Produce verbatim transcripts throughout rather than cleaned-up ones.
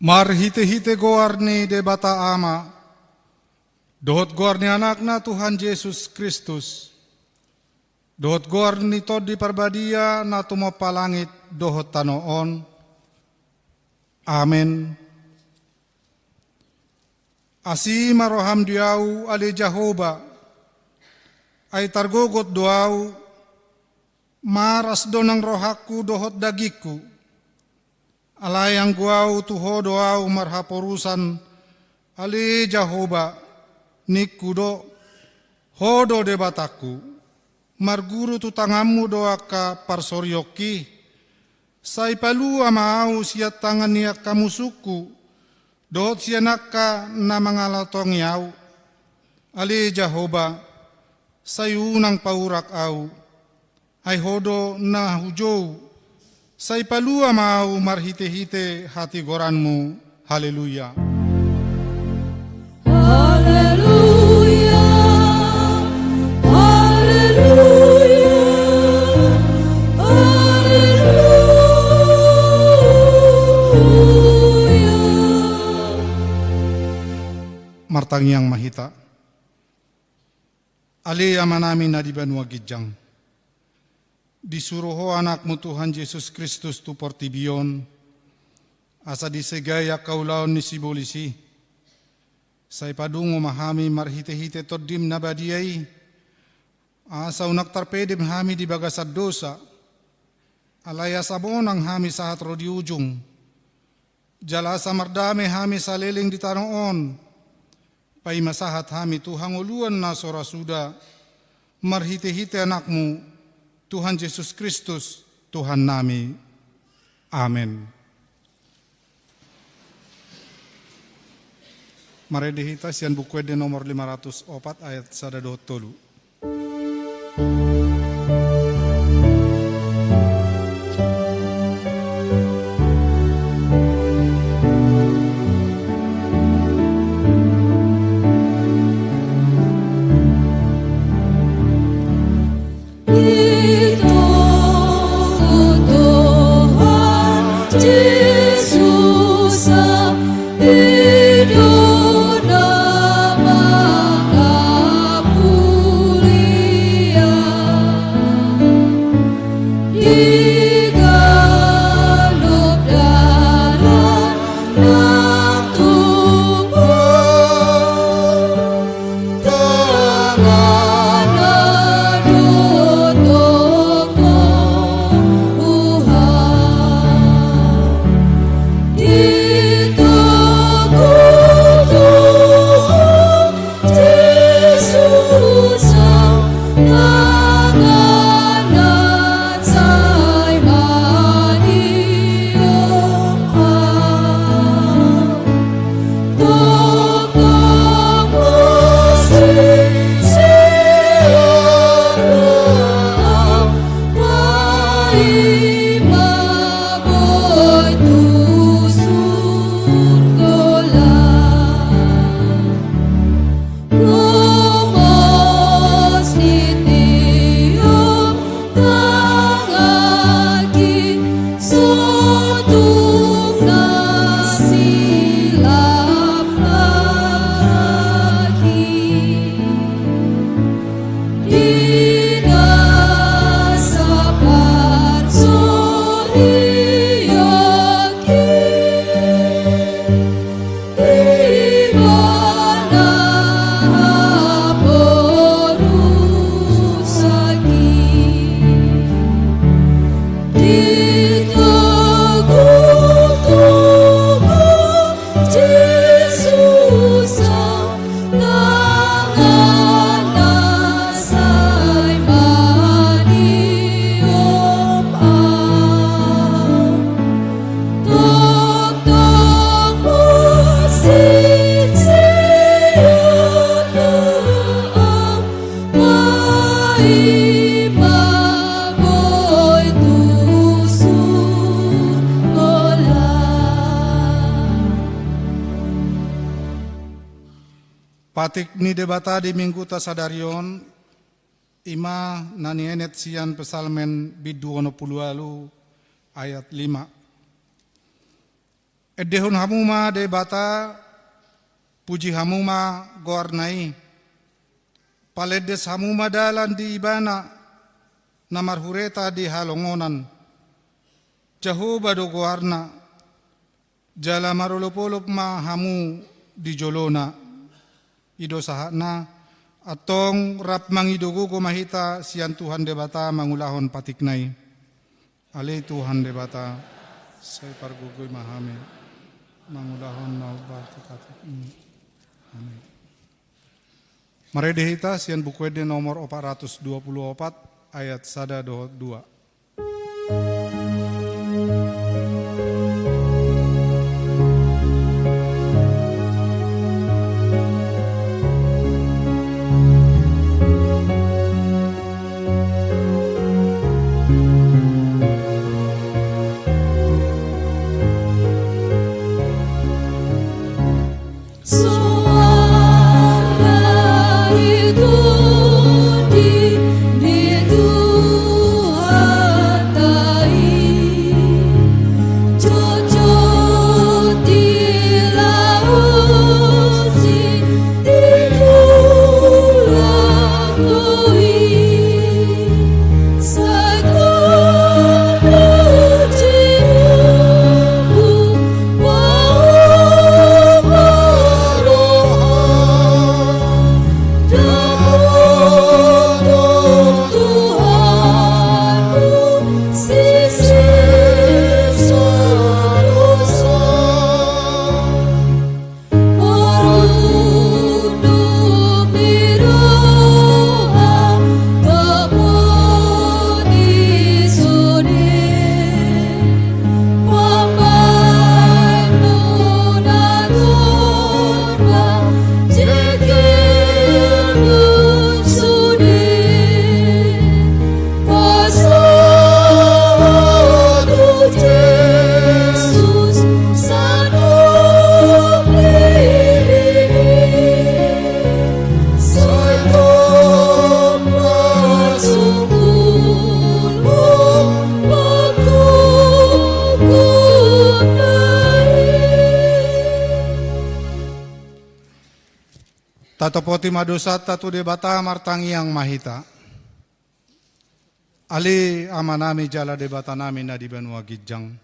Marhite-hite goar ni Debata Ama, dohot goar ni Anakna Tuhan Jesus Kristus, dohot goar ni Tondi Parbadia na tumompa langit dohot tano on. Amen. Asi ma roham di ahu, ale Jahowa, ai targogot do ahu, maras do nang rohangku dohot dagingku. Alai anggo ahu tu Ho do ahu marhaporusan, ale Jahowa, ningku do, Ho do Debatangku. Marguru tu tanganmu do angka parsorionki, sai palua ma ahu sian tangan ni angka musungku, dohot sian angka na mangalatongi ahu. Ale Jahowa, sai unang paurak ahu, ai Ho do na hujou, sai palua ma ahu marhite-hite hatigoranmu. Haleluya. Haleluya, haleluya, haleluya. Martangiang ma hita. Ale Amanami na di banua ginjang, disuru Ho Anakmu Tuhan Jesus Kristus tu portibi on, asa disegai angka ulaon ni sibolis i. Sai padungo ma hami marhite-hite Tondim na badia i, asa unang tarpedem hami di bagasan dosa, alai asa monang hami sahat ro di ujung. Jala asa mardame hami saleleng di tano on, paima sahat hami tu hangoluan na so ra suda, marhite-hite Anakmu, Tuhan Jesus Kristus, Tuhannami. Amen. Marende hita sian Buku Ende nomor lima ratus opat ayat sada dohot tolu. Patik ni Debata di Mingguta sadari on, i ma na nienet sian Psalmen bindu onom pulu ualu ayat lima. Endehon hamu ma Debata, puji hamu ma goarna i. Palendes hamu ma dalan di Ibana, na marhureta di halongonan. Jahowa do goarna, jala marolopolop ma hamu di jolona. I do sahatna. Antong rap mangido gogo ma hita sian Tuhan Debata mangulahon patikna i. Ale Tuhan Debata, sai pargogoi ma hami mangulahon na hombar tu patikmi. Amin. Marende hita sian Buku Ende nomor opat ratus dua puluh opat, ayat sada dohot dua. Tatopoti ma dosanta tu Debata, martangiang ma hita. Ale Amanami jala Debatanami na di banua ginjang.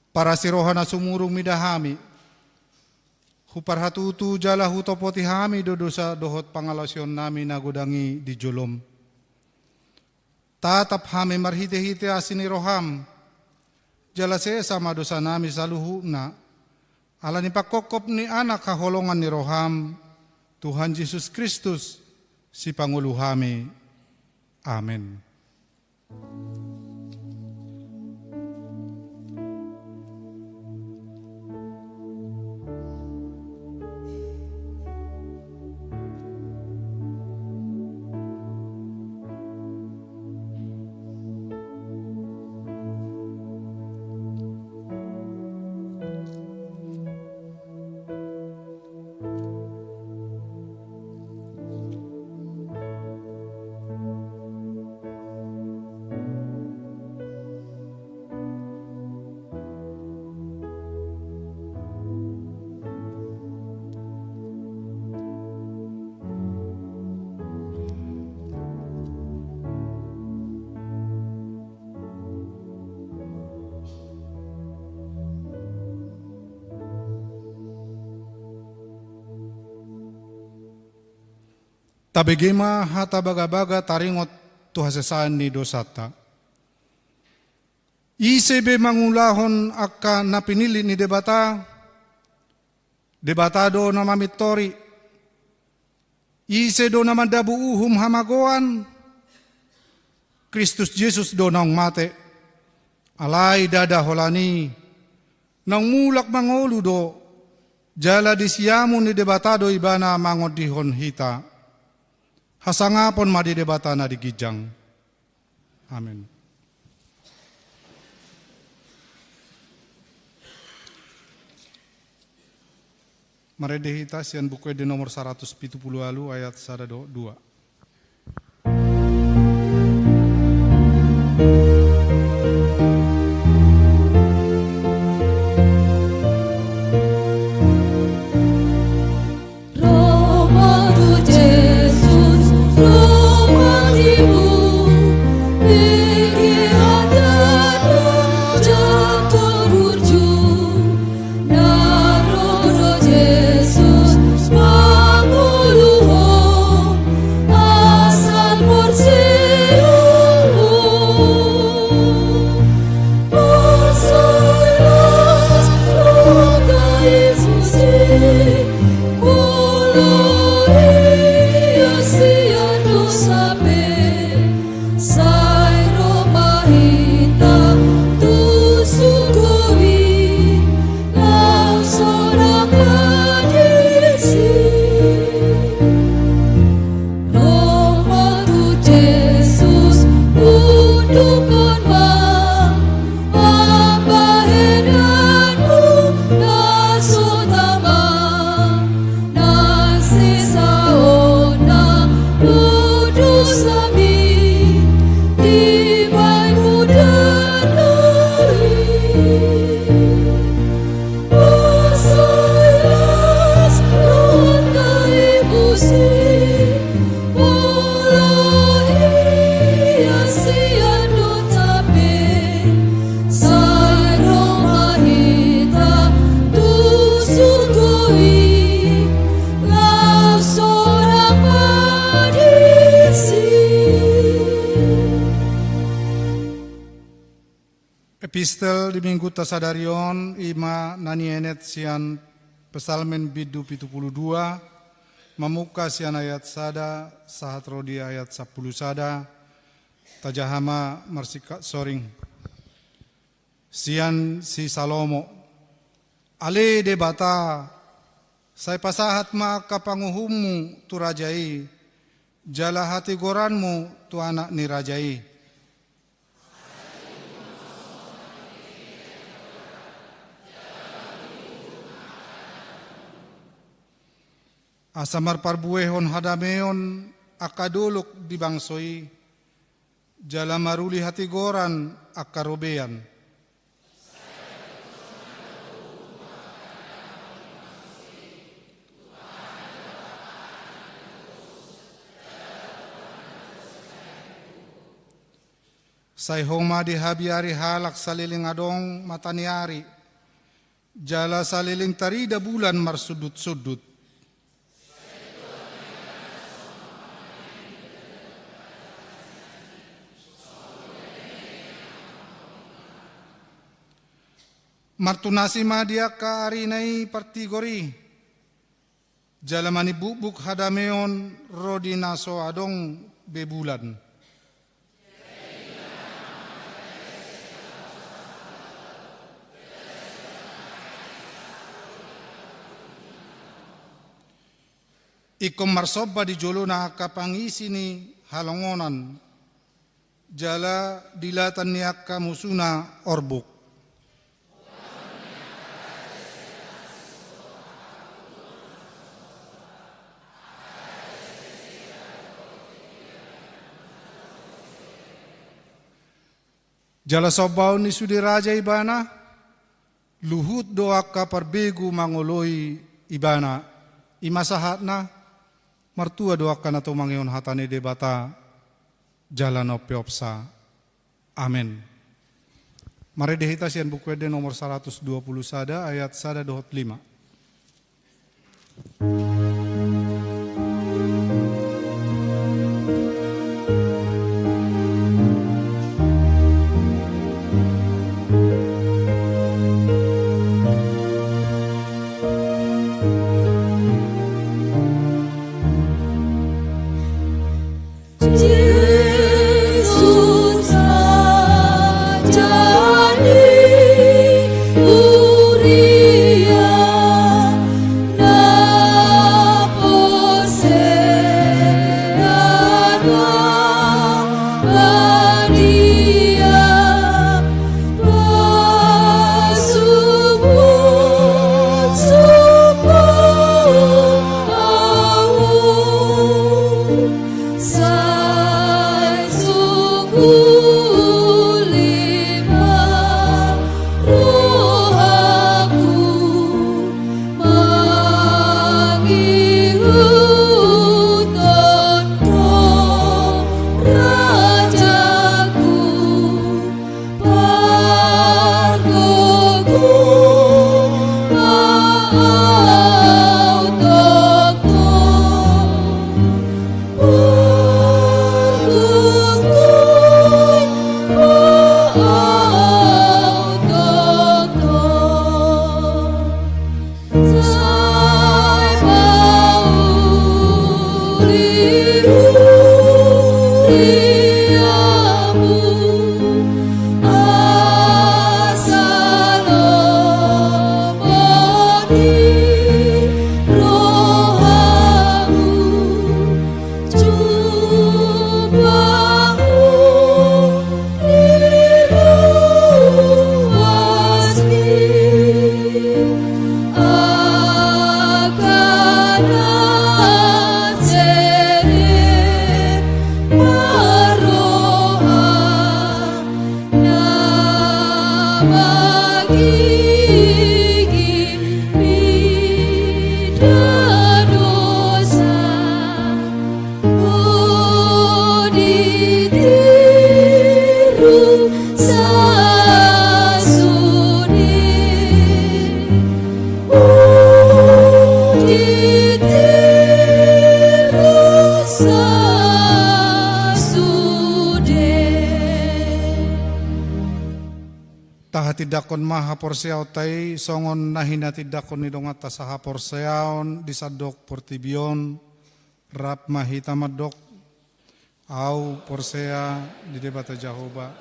Parasi roha na sumurung mida hami. Huparhatutu jala hutopoti hami do dosa dohot pangalaosionnami na godang i di jolom. Tatap hami marhitehite asi ni roham. Jala sesa ma dosanami saluhutna. Ala ni pangkophop ni Anak haholongan ni roham, Tuhan Jesus Kristus, Sipangolu hami. Amen. Tabege ma hata bagabaga taringot tu hasesaan ni dosanta. Ise be mangulahon angka na pinillit ni Debata, Debata do na mamintori. Ise do na mandabu uhum hamagoan? Kristus Jesus do naung mate. Alai ndada holan i, naung mulak mangolu do, jala di siamun ni Debata do Ibana mangondihon hita. Hasangapon ma di Debata na di ginjang. Amen. Marende hita sian Buku Ende nomor saratus pitu pulu ualu, ayat sada dohot dua. Epistel di minggunta sadari on i ma na nienet sian Psalmen bindu pitu pulu dua, mamungka sian ayat sada sahat ro di ayat sampulu sada. Tajaha ma marsingkat soring. Sian si Salomo. Ale Debata, sai pasahat ma angka panguhummu tu raja i, jala hatigoranmu tu anak ni raja i. Asa marparbuehon hadameon angka dolok di bangso i, jala maruli hatigoran angka robean. Sai homa dihabiari halak saleleng adong mataniari, jala saleleng tarida bulan marsundutsundut. Martunasi ma di angka arina i partigor i, jala manimbukbuk hadameon ro di na so adong be bulan. Ingkon marsomba di jolona angka pangisi ni halongonan, jala di latan ni angka musuna orbuk. Jala sombaon ni sude raja ibana, luhut do angka parbegu mangoloi ibana. I ma sahatna. Martua do angka na tumangihon hata ni Debata, jala na umpeopsa. Amen. Marende hita sian Buku Ende nomor saratus dua pulu sada, ayat sada dohot lima. Tahatindanghon ma haporseaonta i songon na hinatindanghon ni donganta sahaporseaon di sandok portibi on. Rap ma hita mandok: Ahu porsea di Debata Jahowa,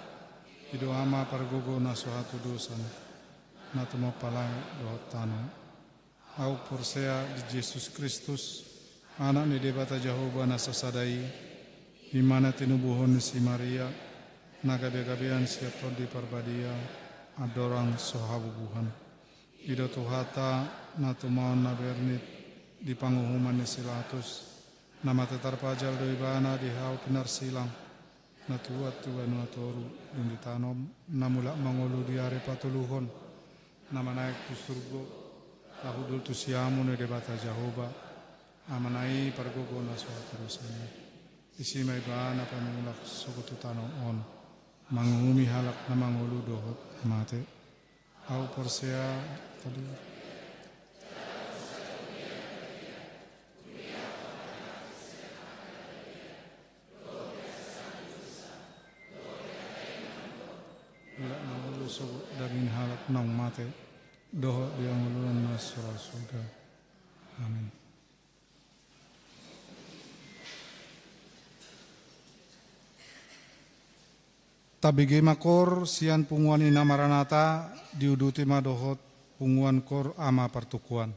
i do Ama pargogo na so hatudosan, na tumompa langit dohot tano. Ahu porsea di Jesus Kristus, Anak ni Debata Jahowa na sasada i, i ma na tinubuhon ni si Maria, na gabegabean sian Tondi Parbadia, andorang so habubuhan. I do Tuhanta, na tumaon na bernit di panguhuman ni si Pilatus, na mate tarpajal do Ibana di hau pinarsilang, na tuat tu banua toru, dung ditanom, na mulak mangolu di ari patoluhon, na manaek tu surgo, laho hundul tu siamun ni Debata Jahowa, Amana i pargogo na so hatudosan i. Disi ma Ibana pamulak sogot tu tano on, manguhumi halak na mangolu dohot mate. Ahu porsea tadi. Mulak mangolu sogot daging halak naung mate, dohot di hangoluan na so ra surga. Amin. Tabege ma kor sian punguan Inna Maranata, diuduti ma dohot punguan kor Ama Partukuan.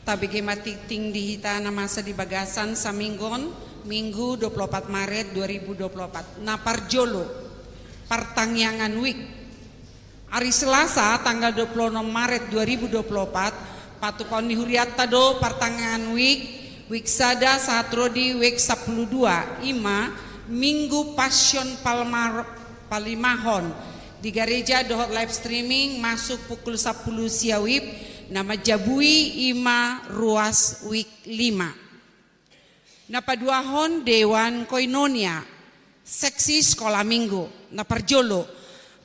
Tabege ma tingting di hita na masa di bagasan saminggu on, Minggu dua puluh opat Maret dua ribu dua puluh opat. Na parjolo, partangiangan wijk. Ari Selasa tanggal dua puluh enam Maret dua ribu dua puluh opat, patupaon ni hurianta do partangiangan wijk, wijk sada sahat ro di wijk sampulu dua, i ma Minggu Passion Palmar-, Palimahon. Di gareja dohot live streaming masuk pukul sampulu sia wib, na manjabui i ma ruas wijk lima. Na paduahon, Dewan Koinonia, seksi Sekolah Minggu. Na parjolo,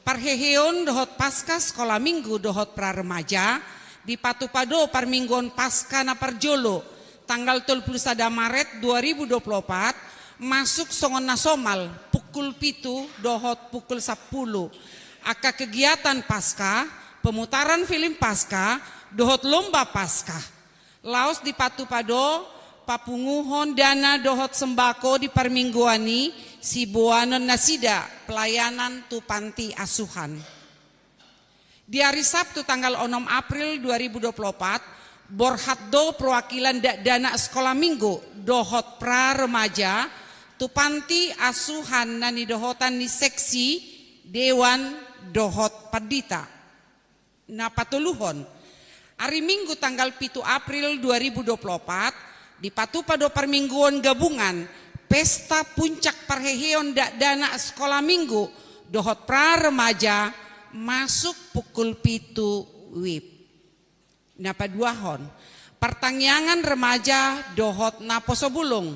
parheheon dohot Paskah Sekolah Minggu dohot pra remaja, dipatupa do parmingguon Paskah na parjolo, tanggal tolu pulu sada Maret dua ribu dua puluh opat, masuk songon na somal, pukul pitu dohot pukul sampulu. Angka kegiatan Paskah, pemutaran film Paskah, dohot lomba Paskah. Laos dipatupa do papunguhon dana dohot sembako di parmingguan i, siboanon nasida pelayanan tu panti asuhan. Di ari Sabtu tanggal onom April dua ribu dua puluh opat, borhat do perwakilan dakdanak Sekolah Minggu dohot pra remaja tu panti asuhan na nidohotan ni seksi, dewan dohot pandita. Na patoluhon, ari Minggu tanggal pitu April dua ribu dua puluh opat, dipatupa do parmingguon gabungan pesta puncak parheheon dakdanak Sekolah Minggu dohot pra remaja masuk pukul pitu wib. Na paduahon, partangiangan remaja dohot naposo bulung.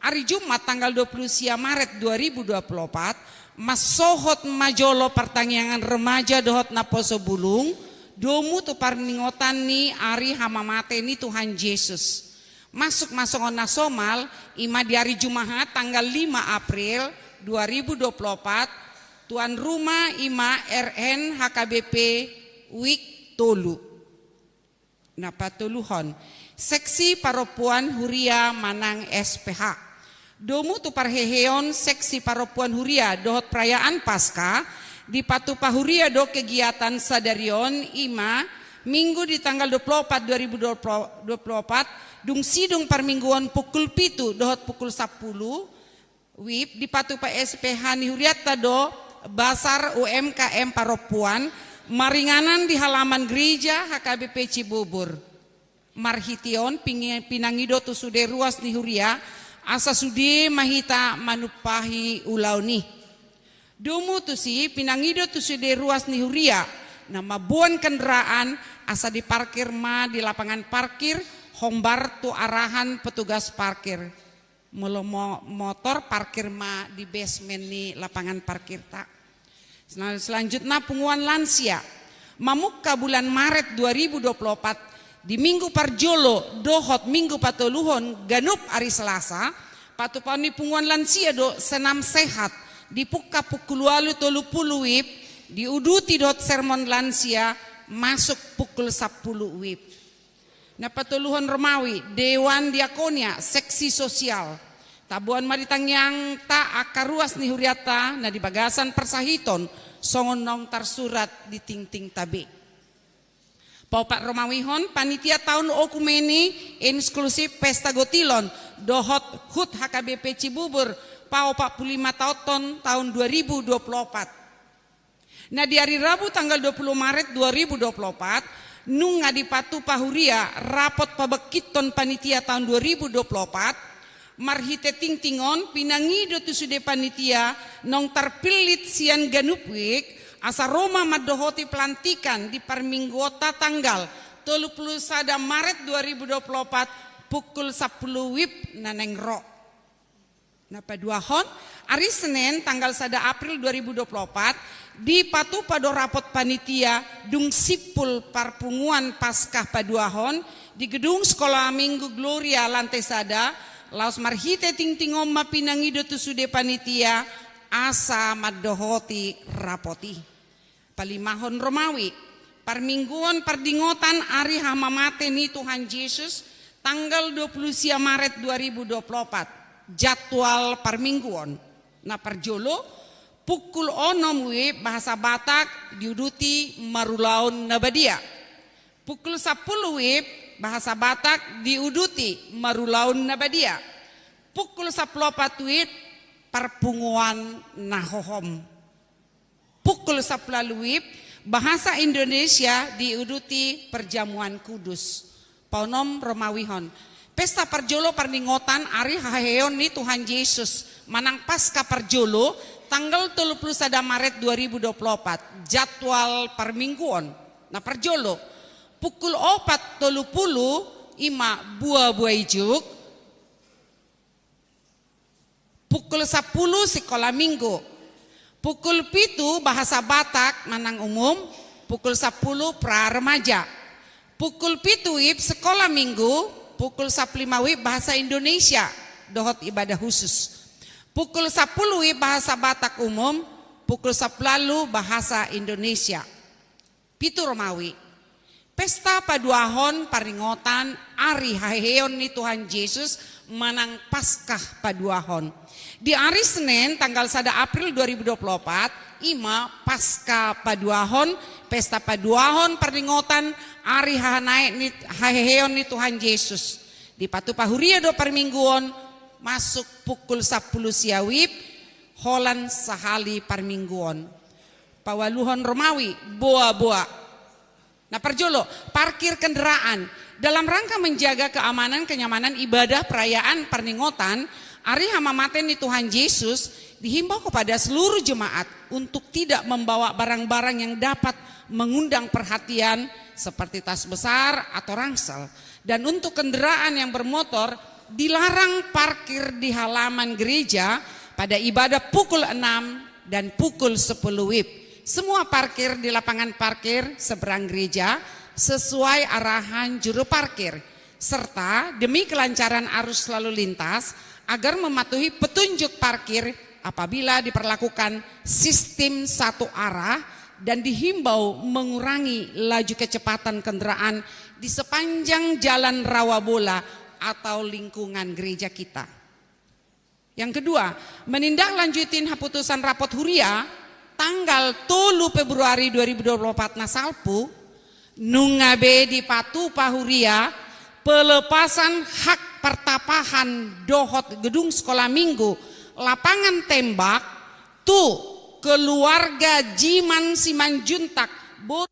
Ari Jumat tanggal dua pulu sia Maret dua ribu dua pulu opat, mansohot ma jolo partangiangan remaja dohot naposo bulung, domu tu parningotan ni ari hamamate ni Tuhan Jesus. Masuk ma songon na somal, i ma di ari Jumahat tanggal lima April dua ribu dua pulu opat, tuan rumah i ma R N H K B P wijk tolu. Na patoluhon, seksi parompuan huria manang S P H. Domu tu parheheon seksi parompuan huria dohot perayaan Paskah, dipatupa huria do kegiatan sadari on, i ma Minggu di tanggal dua pulu opat dua ribu dua pulu opat, dung sidung parmingguon pukul pitu dohot pukul sampulu wib, dipatupa S P H ni hurianta do basar U M K M parompuan, maringanan di halaman gereja H K B P Cibubur. Marhite on ping-, pinangido tu sude ruas ni huria, asa sude ma hita manumpahi ulaon i. Domu tusi pinangido tu sude ruas ni huria, na mamboan kendaraan, asa diparkir ma di lapangan parkir, hombar tu arahan petugas parkir. Molo mo-, motor, parkir ma di basement ni lapangan parkirta. Sel-, selanjutna, punguan lansia. Mamungka bulan Maret dua ribu dua pulu opat, di minggu parjolo dohot minggu patoluhon ganup ari Selasa, patupaon ni punguan lansia do senam sehat, dipungka pukul ualu tolu pulu wib, diuduti dohot sermon lansia masuk pukul sampulu wib. Na patoluhon Romawi, Dewan Diakonia, seksi sosial. Taboan ma di tangiangta angka ruas ni hurianta na di bagasan parsahiton, songon naung tarsurat di tingtingta be. Paopat Romawihon, panitia taon okumene inklusif pesta gotilon dohot hut H K B P Cibubur, paopat pulu lima taonton taon dua ribu dua pulu opat. Na di ari Rabu tanggal dua pulu Maret dua ribu dua pulu opat, nunga dipatupa huria rapot pabangkithon panitia taon dua ribu dua pulu opat, marhite tingting on pinangido tu sude panitia naung tarpillit sian ganup wijk, asa ro ma mandohoti pelantikan di parmingguonta tanggal tolu pulu sada Maret dua ribu dua pulu opat pukul sampulu wib na naeng ro. Na paduahon, ari Senen tanggal sada April dua ribu dua pulu opat, dipatupa do rapot panitia dung simpul parpunguan Paskah paduahon di gedung Sekolah Minggu Gloria lantai sada, laos marhite tingting on ma pinangido tu sude panitia asa mandohoti rapot i. Palimahon Romawi, parmingguon pardingotan ari hamamate ni Tuhan Jesus, tanggal dua pulu sia Maret dua ribu dua pulu opat, jadwal parmingguon. Na parjolo, pukul onom wib, bahasa Batak diuduti marulaon na badia. Pukul sampulu wib, bahasa Batak diuduti marulaon na badia. Pukul sampulu opat WIB, parpunguan na hohom. Pukul sampulu ualu WIB, bahasa Indonesia diuduti perjamuan kudus. Paonom Romawihon. Pesta parjolo parningotan ari haheheon ni Tuhan Jesus manang Paskah parjolo, tanggal tolu pulu sada Maret dua ribu dua pulu opat. Jadwal parmingguon. Na parjolo, pukul opat tolu pulu, ima buabua ijuk. Pukul sampulu sikola minggu. Pukul pitu bahasa Batak manang umum, pukul sampulu pra remaja. Pukul pitu WIB sikola minggu, pukul sampulu lima WIB bahasa Indonesia dohot ibadah khusus. Pukul sampulu WIB bahasa Batak umum, pukul sampulu ualu bahasa Indonesia. Pitu Romawi. Pesta paduahon parningotan ari haheheon ni Tuhan Jesus manang Paskah paduahon. Di ari Senen tanggal sada April dua ribu dua pulu opat, ima Paskah paduahon, pesta paduahon parningotan ari hahanaek ni, haheheon ni Tuhan Jesus. Dipatupa huria do parmingguon masuk pukul sampulu sia WIB, holan sahali parmingguon. Paualuhon Romawi, boa-boa. Na parjolo, parkir kendaraan. Dalam rangka menjaga keamanan kenyamanan ibadah perayaan parningotan ari hamamaten ni Tuhan Jesus, dihimbau kepada seluruh jemaat untuk tidak membawa barang-barang yang dapat mengundang perhatian seperti tas besar atau ransel. Dan untuk kendaraan yang bermotor, dilarang parkir di halaman gereja pada ibadah pukul enam dan pukul sepuluh WIB. Semua parkir di lapangan parkir seberang gereja sesuai arahan juru parkir, serta demi kelancaran arus lalu lintas agar mematuhi petunjuk parkir apabila diperlakukan sistem satu arah dan dihimbau mengurangi laju kecepatan kendaraan di sepanjang jalan Rawabola atau lingkungan gereja kita. Yang kedua, menindaklanjutin haputusan rapot huria tanggal tolu Februari dua ribu dua puluh empat na salpu, nunga be dipatupa huria pelepasan hak partapahan dohot gedung sekolah minggu lapangan tembak tu keluarga Jiman Simanjuntak, boru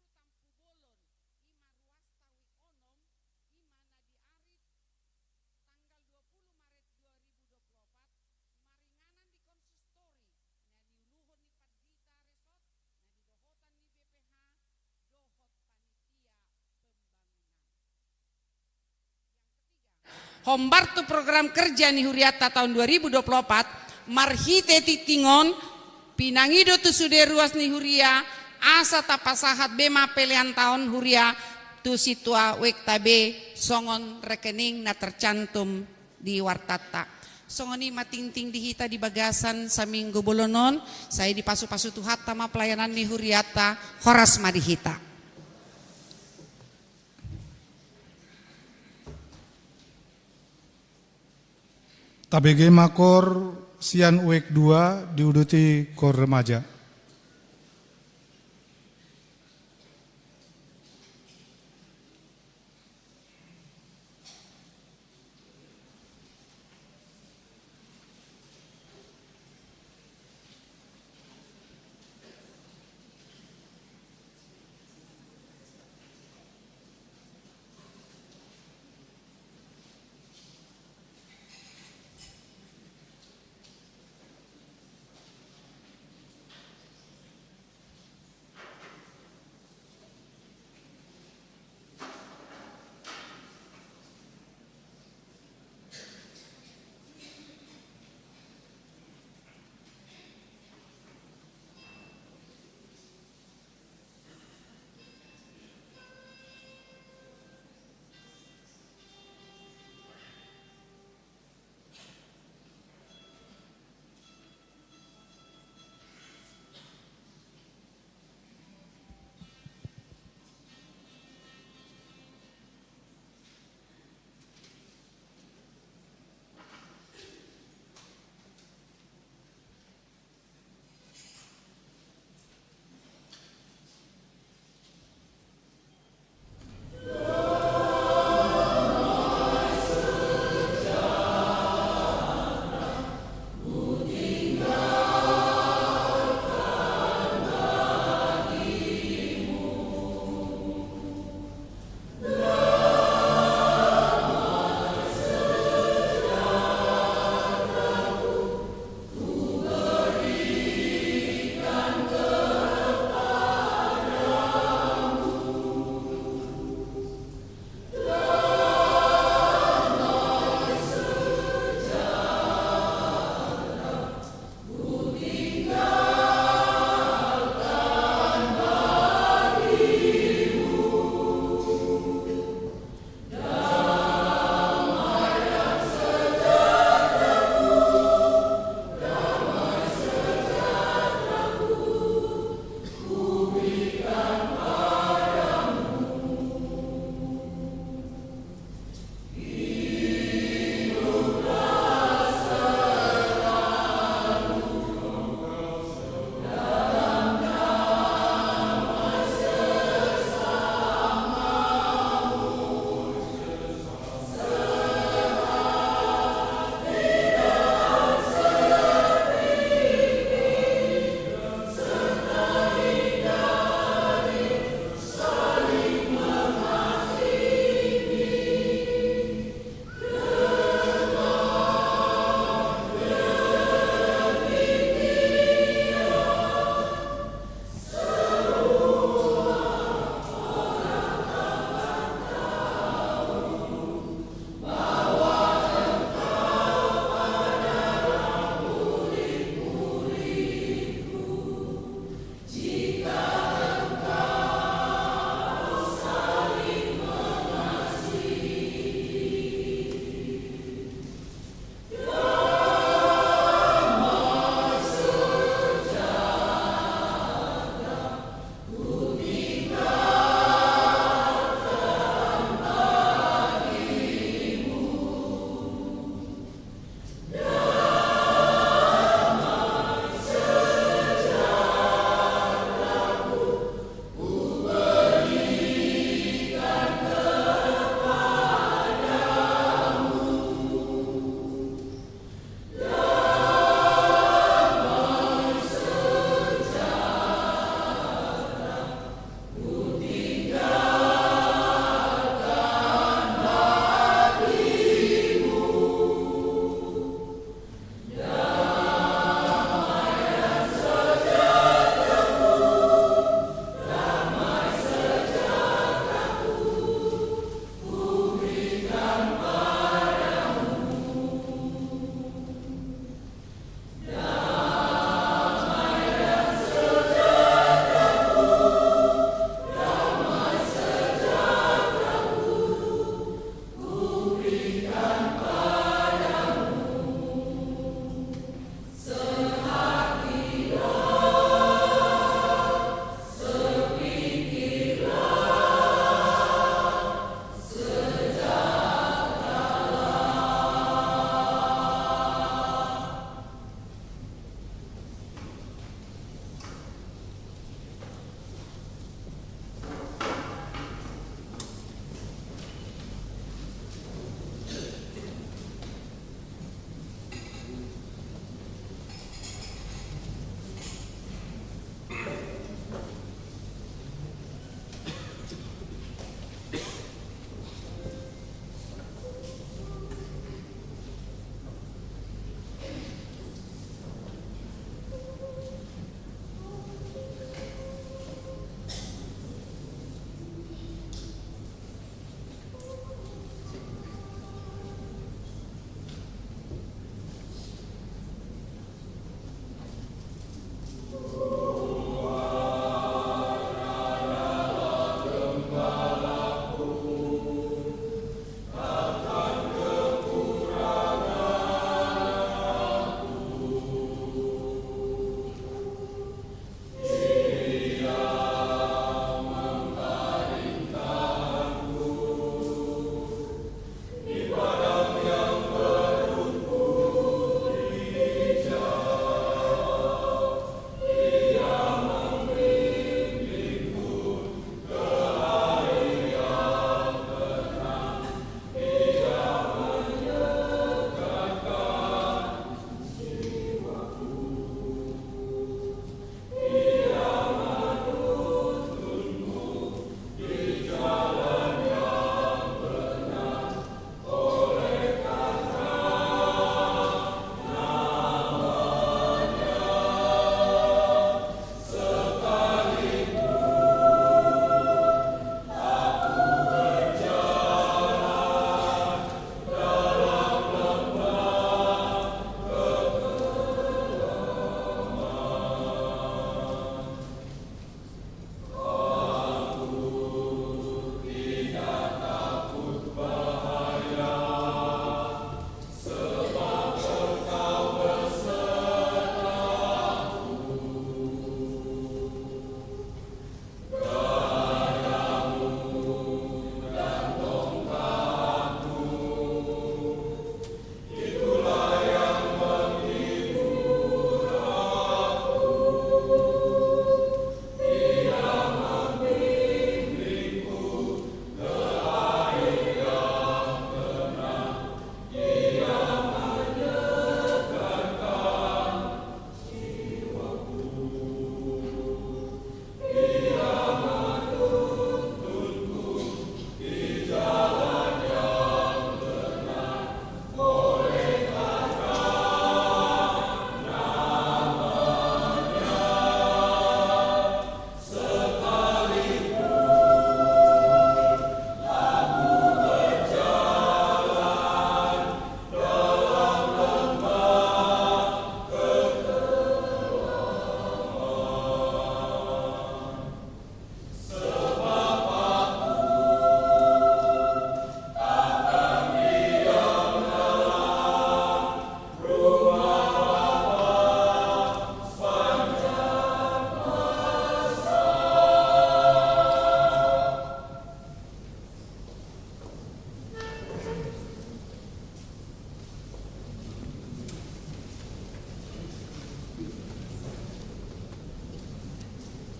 Hombar tu program kerja ni huriata taon dua ribu dua puluh opat, marhite tingting on, pinangido tu sude ruas ni huria, asa tapasahat be ma pelean taon huria tu sintua wekta be songon rekening na tercantum di wartanta. Songon i ma tingting di hita di bagasan saminggu bolon on, sai dipasupasu Tuhanta ma pelayanan ni huriata, horas ma di hita. Tabege ma kor sian wek dua diuduti kor remaja.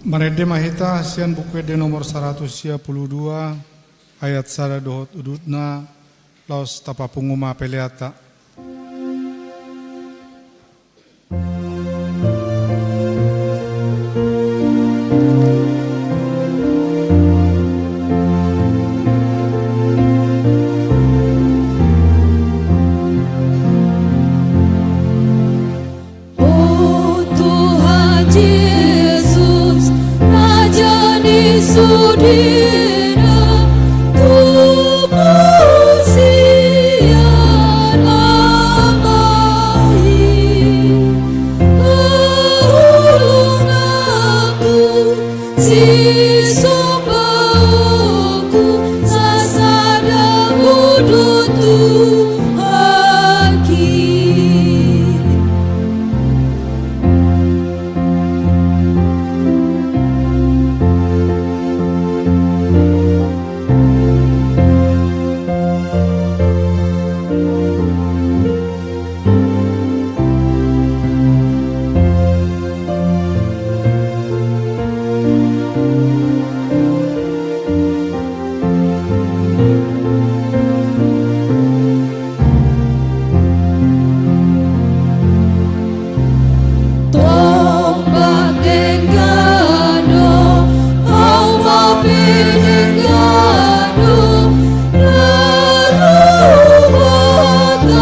Marende ma hita sian Buku Ende nomor saratus sia pulu dua, ayat sada dohot udutna, laos tapapungu ma peleanta. O Tuhan Jesus, Raja ni sude na tubu sian Ama i, olo nangku, sisombaonku, sasada Ho do Tuhanki. Tombak denggan do, hauma pe denggan do, na ro huataranta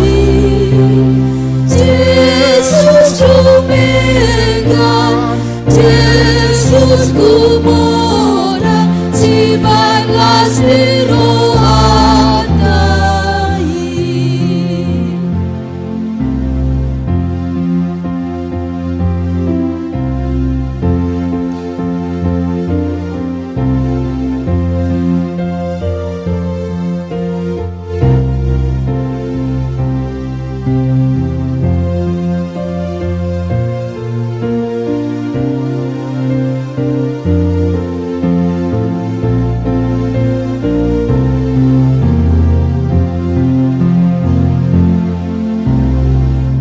i. Jesus dumenggan, Jesus gumodang, sibahen las ni rohanta i.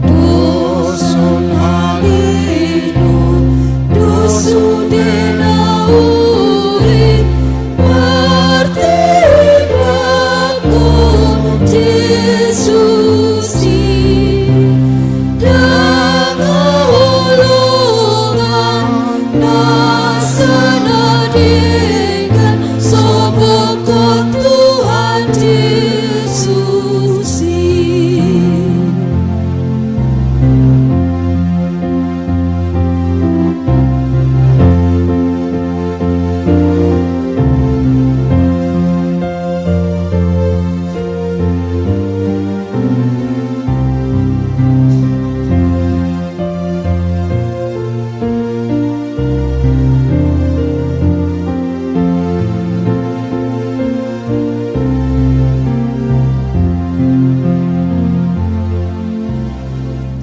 Dos on halilu, dos sude na uli, martimbangkon Jesus i. Ndang haholongan nasa na denggan, sobokhon Tuhan Jesus i.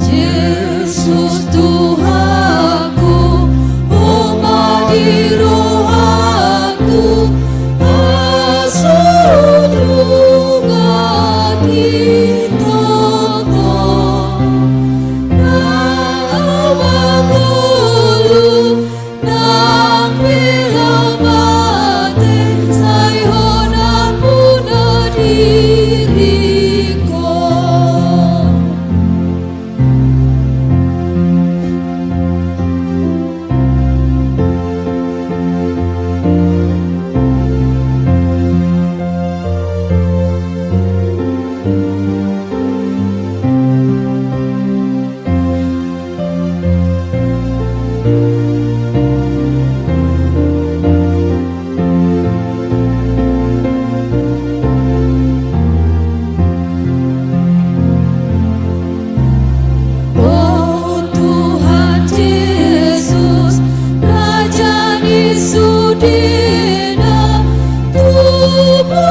Jesus Tuhanku, Ho ma di rohangku, hasudungan di tongtong, nang mangolu, nang pe laho mate, sai Ho nampuna diringkon. O Tuhan Jesus, Raja ni sude na tubu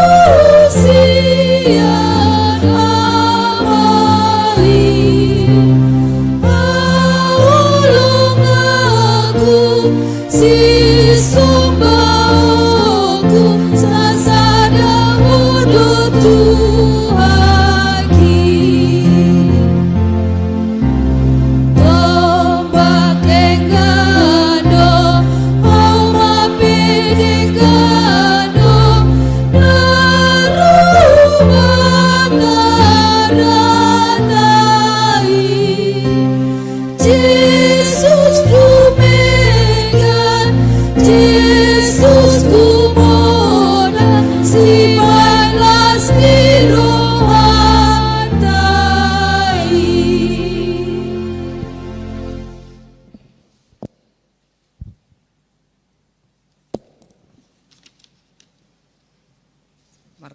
sian Ama i, haholonganku, sisombaonku, sasada Ho do Tuhanki. Tombak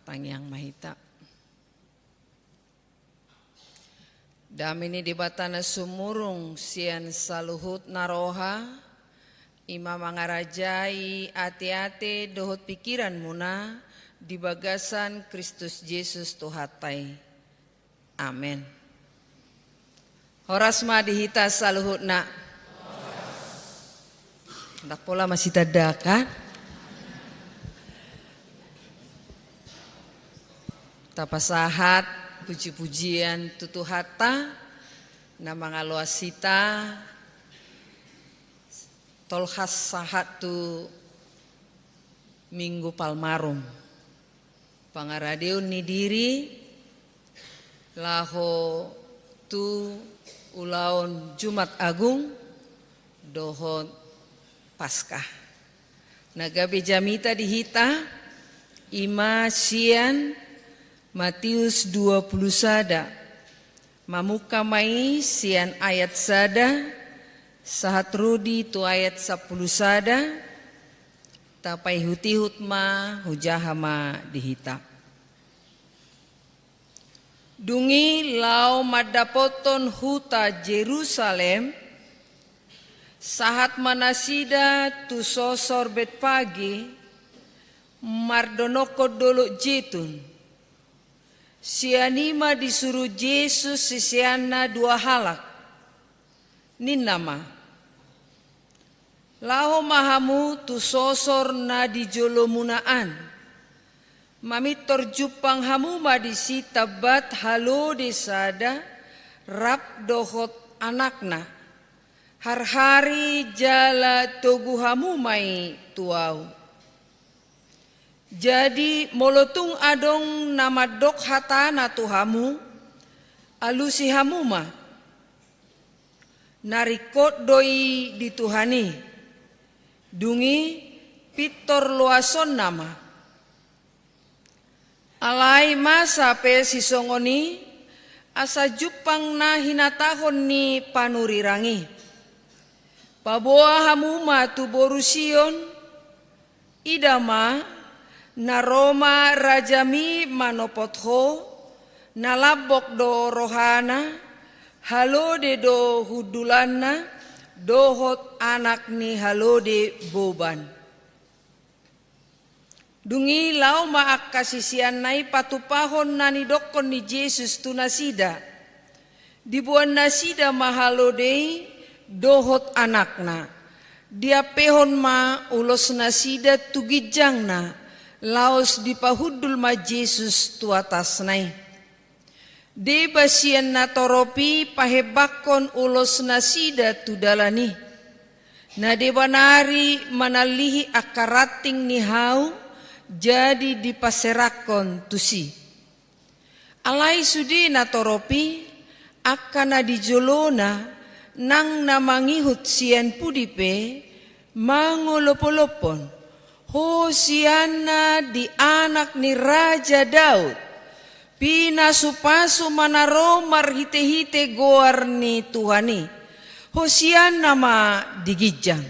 Tangiang ma hita. Dame ni Debata na sumurung sian saluhut na roha, i ma mangarajai ateate dohot pikiranmuna di bagasan Kristus Jesus Tuhanta i. Amen. Horas ma di hita saluhutna. Ndang pola masitanda, kan? Tapasahat puji-pujian tu Tuhanta na mangaloas hita tolhas sahat tu Minggu Palmarum, pangaradeon ni diri laho tu ulaon Jumat Agung dohot Paskah. Na gabe jamita di hita, i ma sian Matius dua pulu sada. Mamungka ma i sian ayat sada sahat ro di tu ayat sampulu sada. Tapaihut-ihut ma, hujaha ma di hita. Dung i laho mandapothon huta Jerusalem, sahat ma nasida tu sosor Betfage, mardonokkon Dolok Jetun. Sian i ma disuru Jesus siseanna dua halak. Ninna ma: Laho ma hamu tu sosor na di jolomuna an. Mamintor jumpang hamu ma disi tambat halode sada rap dohot anakna. Harhari jala togu hamu ma i tu ahu. Jadi molo tung adong na mandok hatana tu hamu, alusi hamu ma. Na ringkot do i di Tuhan i. Dung i pintor loasonna ma. Alai masa pe sisongon i, asa jumpang na hinatahon ni panurirang i. Paboa hamu ma tu boru Sion, ida ma, na ro ma rajami manopot ho, na lambok do rohana, halode do hundulanna, dohot anak ni halode boban. Dung i laho ma angka siseanna i patupahon na nidokkon ni Jesus tu nasida. Diboan nasida ma halode i dohot anakna. Diampehon ma ulos nasida tu ginjangna, laos dipahundul ma Jesus tu atasna i. Deba sian natorop i pahembangkon ulos nasida tu dalan i. Na deba nari manallihi angka ranting ni hau, jadi dipaserangkon tusi. Alai sude natorop i, angka na di jolona, nang na mangihut sian pudi pe, mangolop-olophon: Hosianna di Anak ni Raja Daud! Pinasu-pasu ma na ro marhite-hite goar ni Tuhan i! Hosianna ma di ginjang!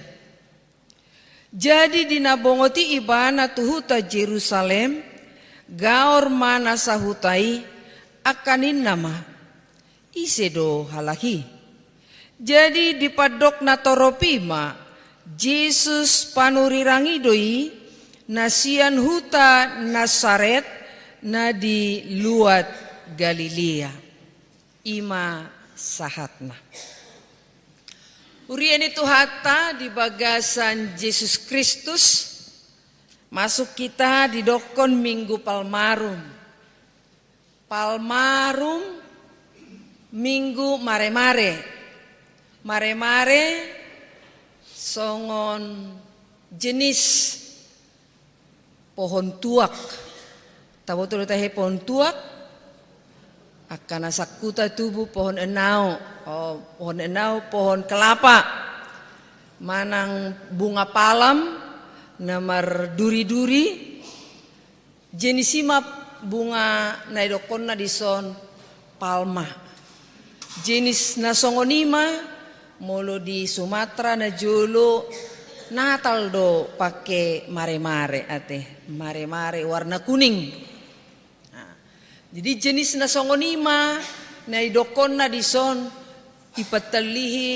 Jadi di na bongot i ibana tu huta Jerusalem, gaor ma na sahuta i, angka ninna ma: Ise do halak i? Jadi dipandok natorop i ma: Jesus panurirang i do i, na sian huta Nasaret na di luat Galilea. I ma sahatna. Huria ni Tuhanta di bagasan Jesus Kristus, masuk hita didokkon Minggu Palmarum. Palmarum, Minggu mare-mare. Mare-mare songon jenis pohon tuak. Taboto do tahe pohon tuak? Angka na sangkuta tubu pohon enau. Oh, pohon enau, pohon kelapa. Manang bunga palam na marduri-duri. Jenis i ma bunga na idokkonna dison palma. Jenis na songon i ma molo di Sumatera na jolo Natal do pake mare-mare ate. Mare-mare warna kuning. Jadi jenis na songon i ma na idokkonna dison, ipatalihi,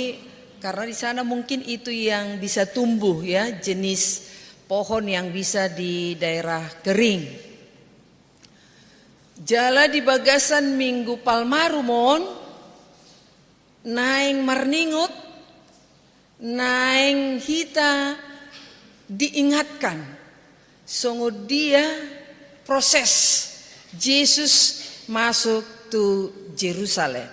karena di sana mungkin itu yang bisa tumbuh, ya, jenis pohon yang bisa di daerah kering. Jala di bagasan Minggu Palmarum on, naeng marningot, naeng hita diingatkan songon dia proses Jesus masuk tu Jerusalem.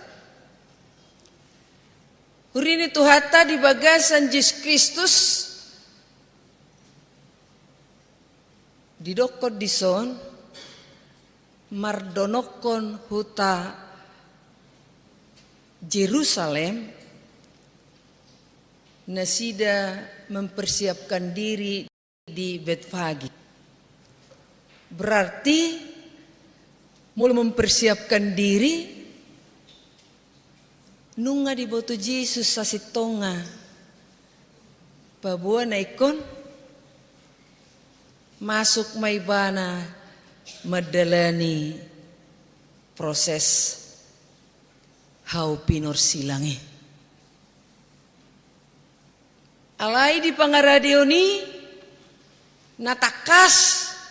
Huria ni Tuhanta di bagasan Jesus Kristus, didokkon dison, mardonokkon huta Jerusalem, nasida mempersiapkan diri di Betfage. Berarti molo mempersiapkan diri, nunga diboto Jesus sasintongna paboa na ingkon masuk ma ibana mandalani proses hau pinorsilang i. Alai di pangaradeon i na tangkas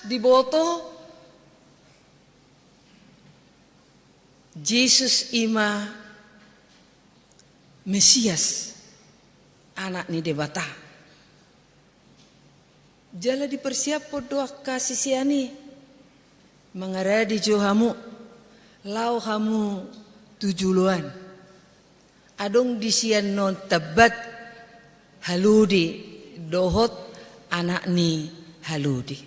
diboto Jesus i ma Mesias, Anak ni Debata. Jala dipersiaphon do angka sisean i, mangarade jo hamu, laho hamu tu joloan. Adong di sian on tambat halode dohot anak ni halode.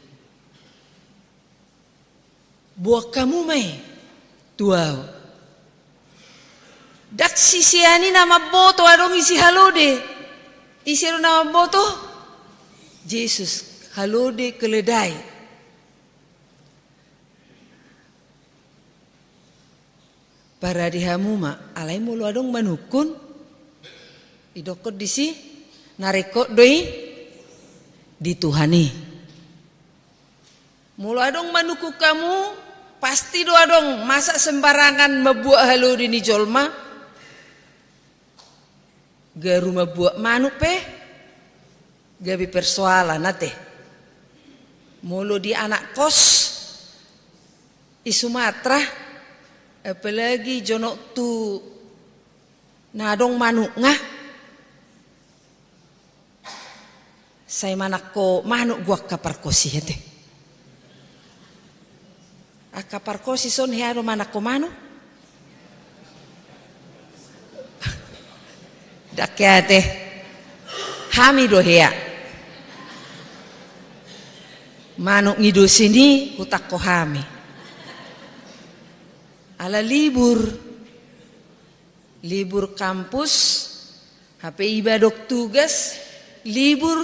Boan hamu ma i tu ahu. Ndang sisean i na mamboto adong isi halode. Ise do na mamboto? Jesus, halode keledai. Parade hamu ma, alai molo adong manungkun, didokkon disi, na ringkot do i di Tuhan i. Molo adong manungkun hamu, pasti do adong, masa sembarangan mambuat halode ni jolma? Garu mambuat manuk pe gabe persoalan ate. Molo di anak kos i Sumatera, apalagi jonok tu na adong manukna, sai manangko manuk do angka parkos i ate. Angka parkos i son hea do manangko manuk? Ndang hea ate. Hami do hea. Manuk ni dosen i hutangko hami. Ala libur. Libur kampus, hape iba adong tugas, libur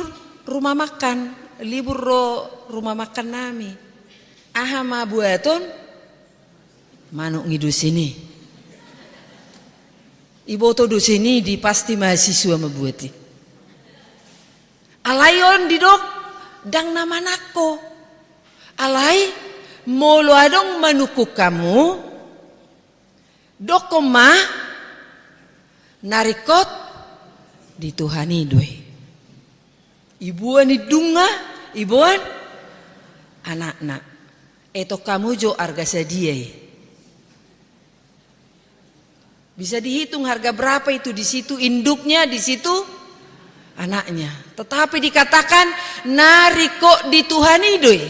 rumah makan, libur ro rumah makan nami. Aha ma buaton? Manuk ni dosen i. Iboto dosen i di pasti mahasiswa mambuat i. Alai on didok ndang na manangko. Alai molo adong manungkun hamu, dokkon ma, na ringkot di Tuhan i do i. Iboan indungna, iboan anakna. Etong hamu jo arga sadia i. Bisa dihitung harga berapa itu, di situ induknya, di situ anaknya. Tetapi dikatakan, na ringkot di Tuhan i do i.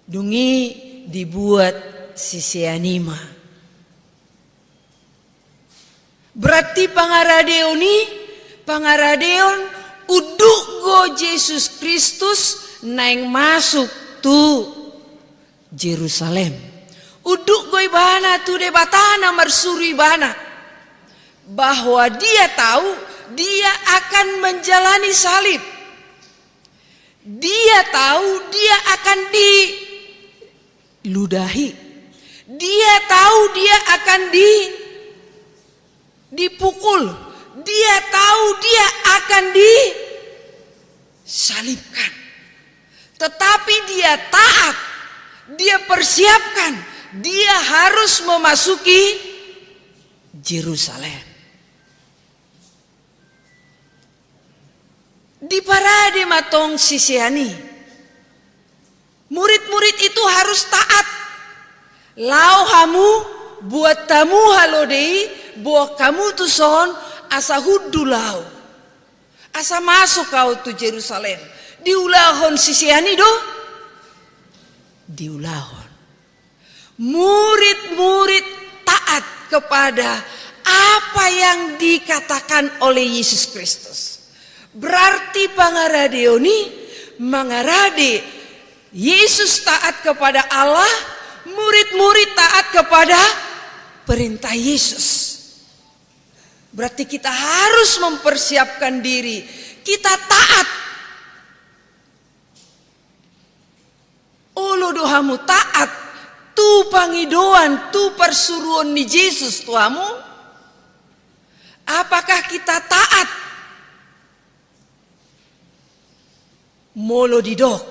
Dung i dibuat sisean i ma. Berarti pangaradeon i, pangaradeon unduk do Jesus Kristus naeng masuk tu Jerusalem. Unduk do ibana tu Debata na marsuru ibana. Bahwa dia tahu dia akan menjalani salib. Dia tahu dia akan diludahi. Dia tahu dia akan di, dipukul. Dia tahu dia akan disalibkan. Tetapi dia taat. Dia persiapkan, dia harus memasuki Jerusalem. Diparade ma tong sisean i. Murid-murid itu harus taat. Laho hamu, buat hamu halode i, boan hamu tuson, asa hundul ahu. Asa masuk ahu tu Jerusalem. Diulahon sisean i do? Diulahon. Murid-murid taat kepada apa yang dikatakan oleh Yesus Kristus. Berarti pangaradeon i mangarade Yesus taat kepada Allah, murid-murid taat kepada perintah Yesus. Berarti kita harus mempersiapkan diri. Kita taat. Olo do hamu taat tu pangidoan, tu parsuruon ni Jesus tu hamu? Apakah kita taat? Molo didok,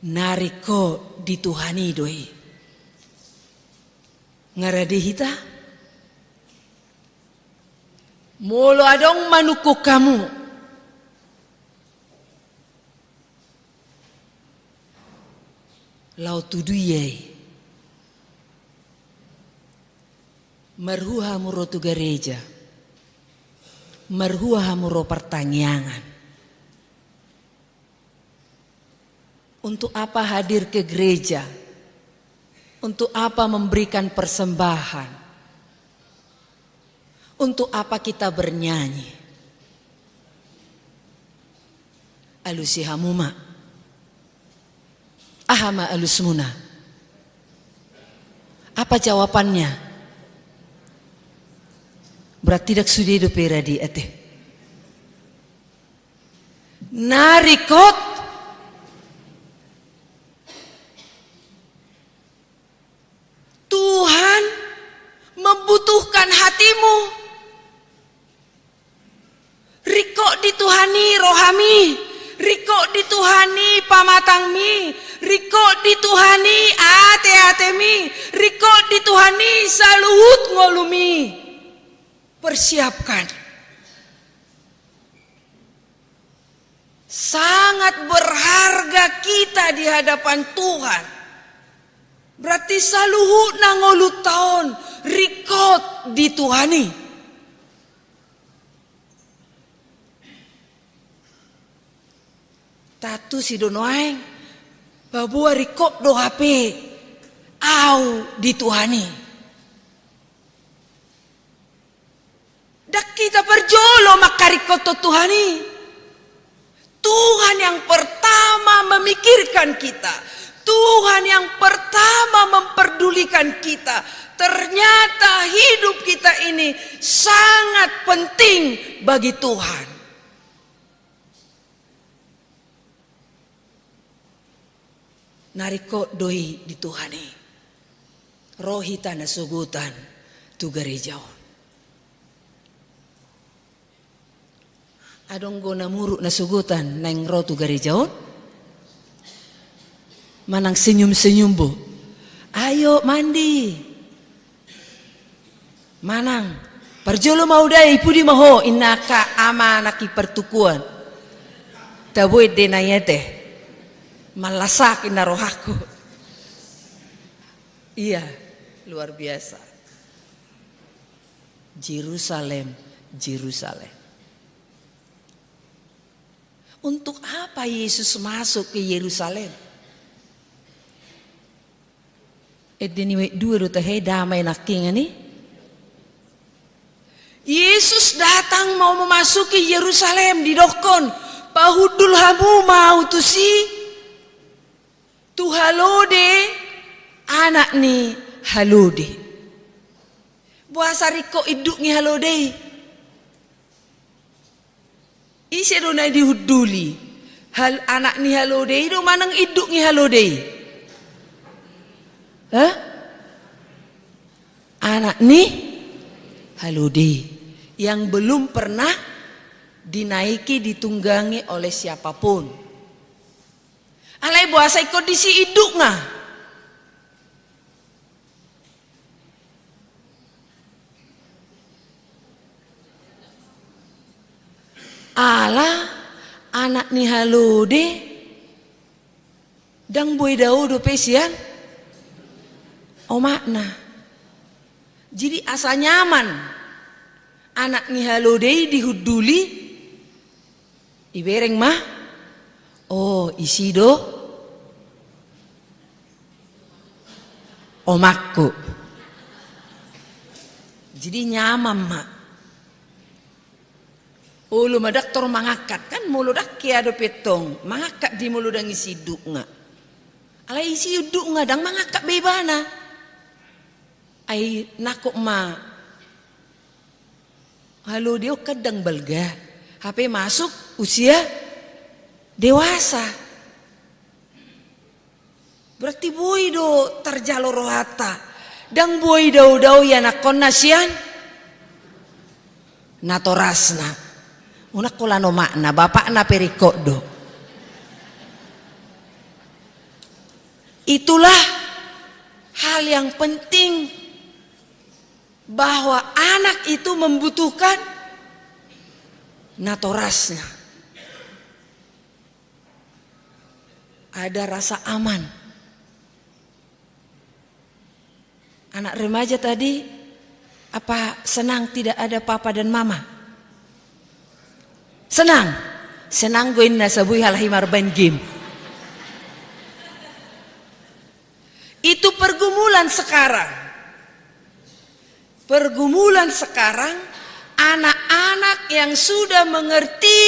na ringkot di Tuhan i do i. Nga rade hita? Molo adong manungkun hamu, laho tudu ia i. Marhua hamu ro tu gareja, marhua hamu ro partangiangan. Untuk apa hadir ke gereja? Untuk apa memberikan persembahan? Untuk apa kita bernyanyi? Alusi hamu ma. Aha ma alusmuna? Apa jawabannya? Berarti ndang sude dope rade ate. Na ringkot. Tuhan membutuhkan hatimu. Ringkot di Tuhan i rohami, ringkot di Tuhan i pamatangmi, ringkot di Tuhan i ate-atemi, ringkot di Tuhan i saluhut ngolumi. Persiapkan. Sangat berharga kita di hadapan Tuhan. Berarti saluhutna ngolunta on ringkot di Tuhan i. Tantu si do nuaeng, paboa ringkot do hape ahu di Tuhan i. Ndang hita parjolo mangkaringkothon Tuhan i. Tuhan yang pertama memikirkan kita. Tuhan yang pertama memperdulikan kita. Ternyata hidup kita ini sangat penting bagi Tuhan. Na ringkot do i di Tuhan i. Ro hita nasogotan tu gareja on. Adong do namuruk nasogotan naeng ro tu gareja on? Manang senyum-senyum bo. Ayo mandi. Manang, parjolo ma uda i, pudi ma ho, inna angka ama anak i partukuan. Tabo ende na i ate. Mallasak inna rohangku. Iya, luar biasa. Jerusalem, Jerusalem. Untuk apa Yesus masuk ke Yerusalem? Ende ni ayat dua do tahe, damai nangkiningan i. Yesus datang mau memasuki Yerusalem, didokkon, pahundul hamu ma ahu tusi, tu halode, anak ni halode. Boasa ringkot induk ni halode i? Ise do na dihunduli? Hal-, anak ni halode i do manang induk ni halode i? Hah? Anak ni halode i. Yang belum pernah dinaiki, ditunggangi oleh siapapun. Alai boasa ingkon disi indukna? Ala anak ni halode ndang boi dao dope sian omakna. Jadi asa nyaman anak ni halode i dihunduli, ibereng ma, "O, isi do omakku." Jadi nyaman ma. Olo ma ndang tor mangangkat, kan molo ndang hea dope tong mangangkat di molo ndang isi indukna. Alai isi indukna ndang mangangkat be ibana. Ai nangkok ma, halode on kan ndang balga, hape masuk usia dewasa. Berarti boi do tarjalo rohanta. Ndang boi dao-dao ianakkonna sian natorasna. Unang holan omakna, bapakna pe ringkot do. Itulah hal yang penting, bahwa anak itu membutuhkan natorasna. Ada rasa aman. Anak remaja tadi, apa senang tidak ada papa dan mama? Senang. Senang do inna, sabui halak i marmain game. Itu pergumulan sekarang. Pergumulan sekarang, anak-anak yang sudah mengerti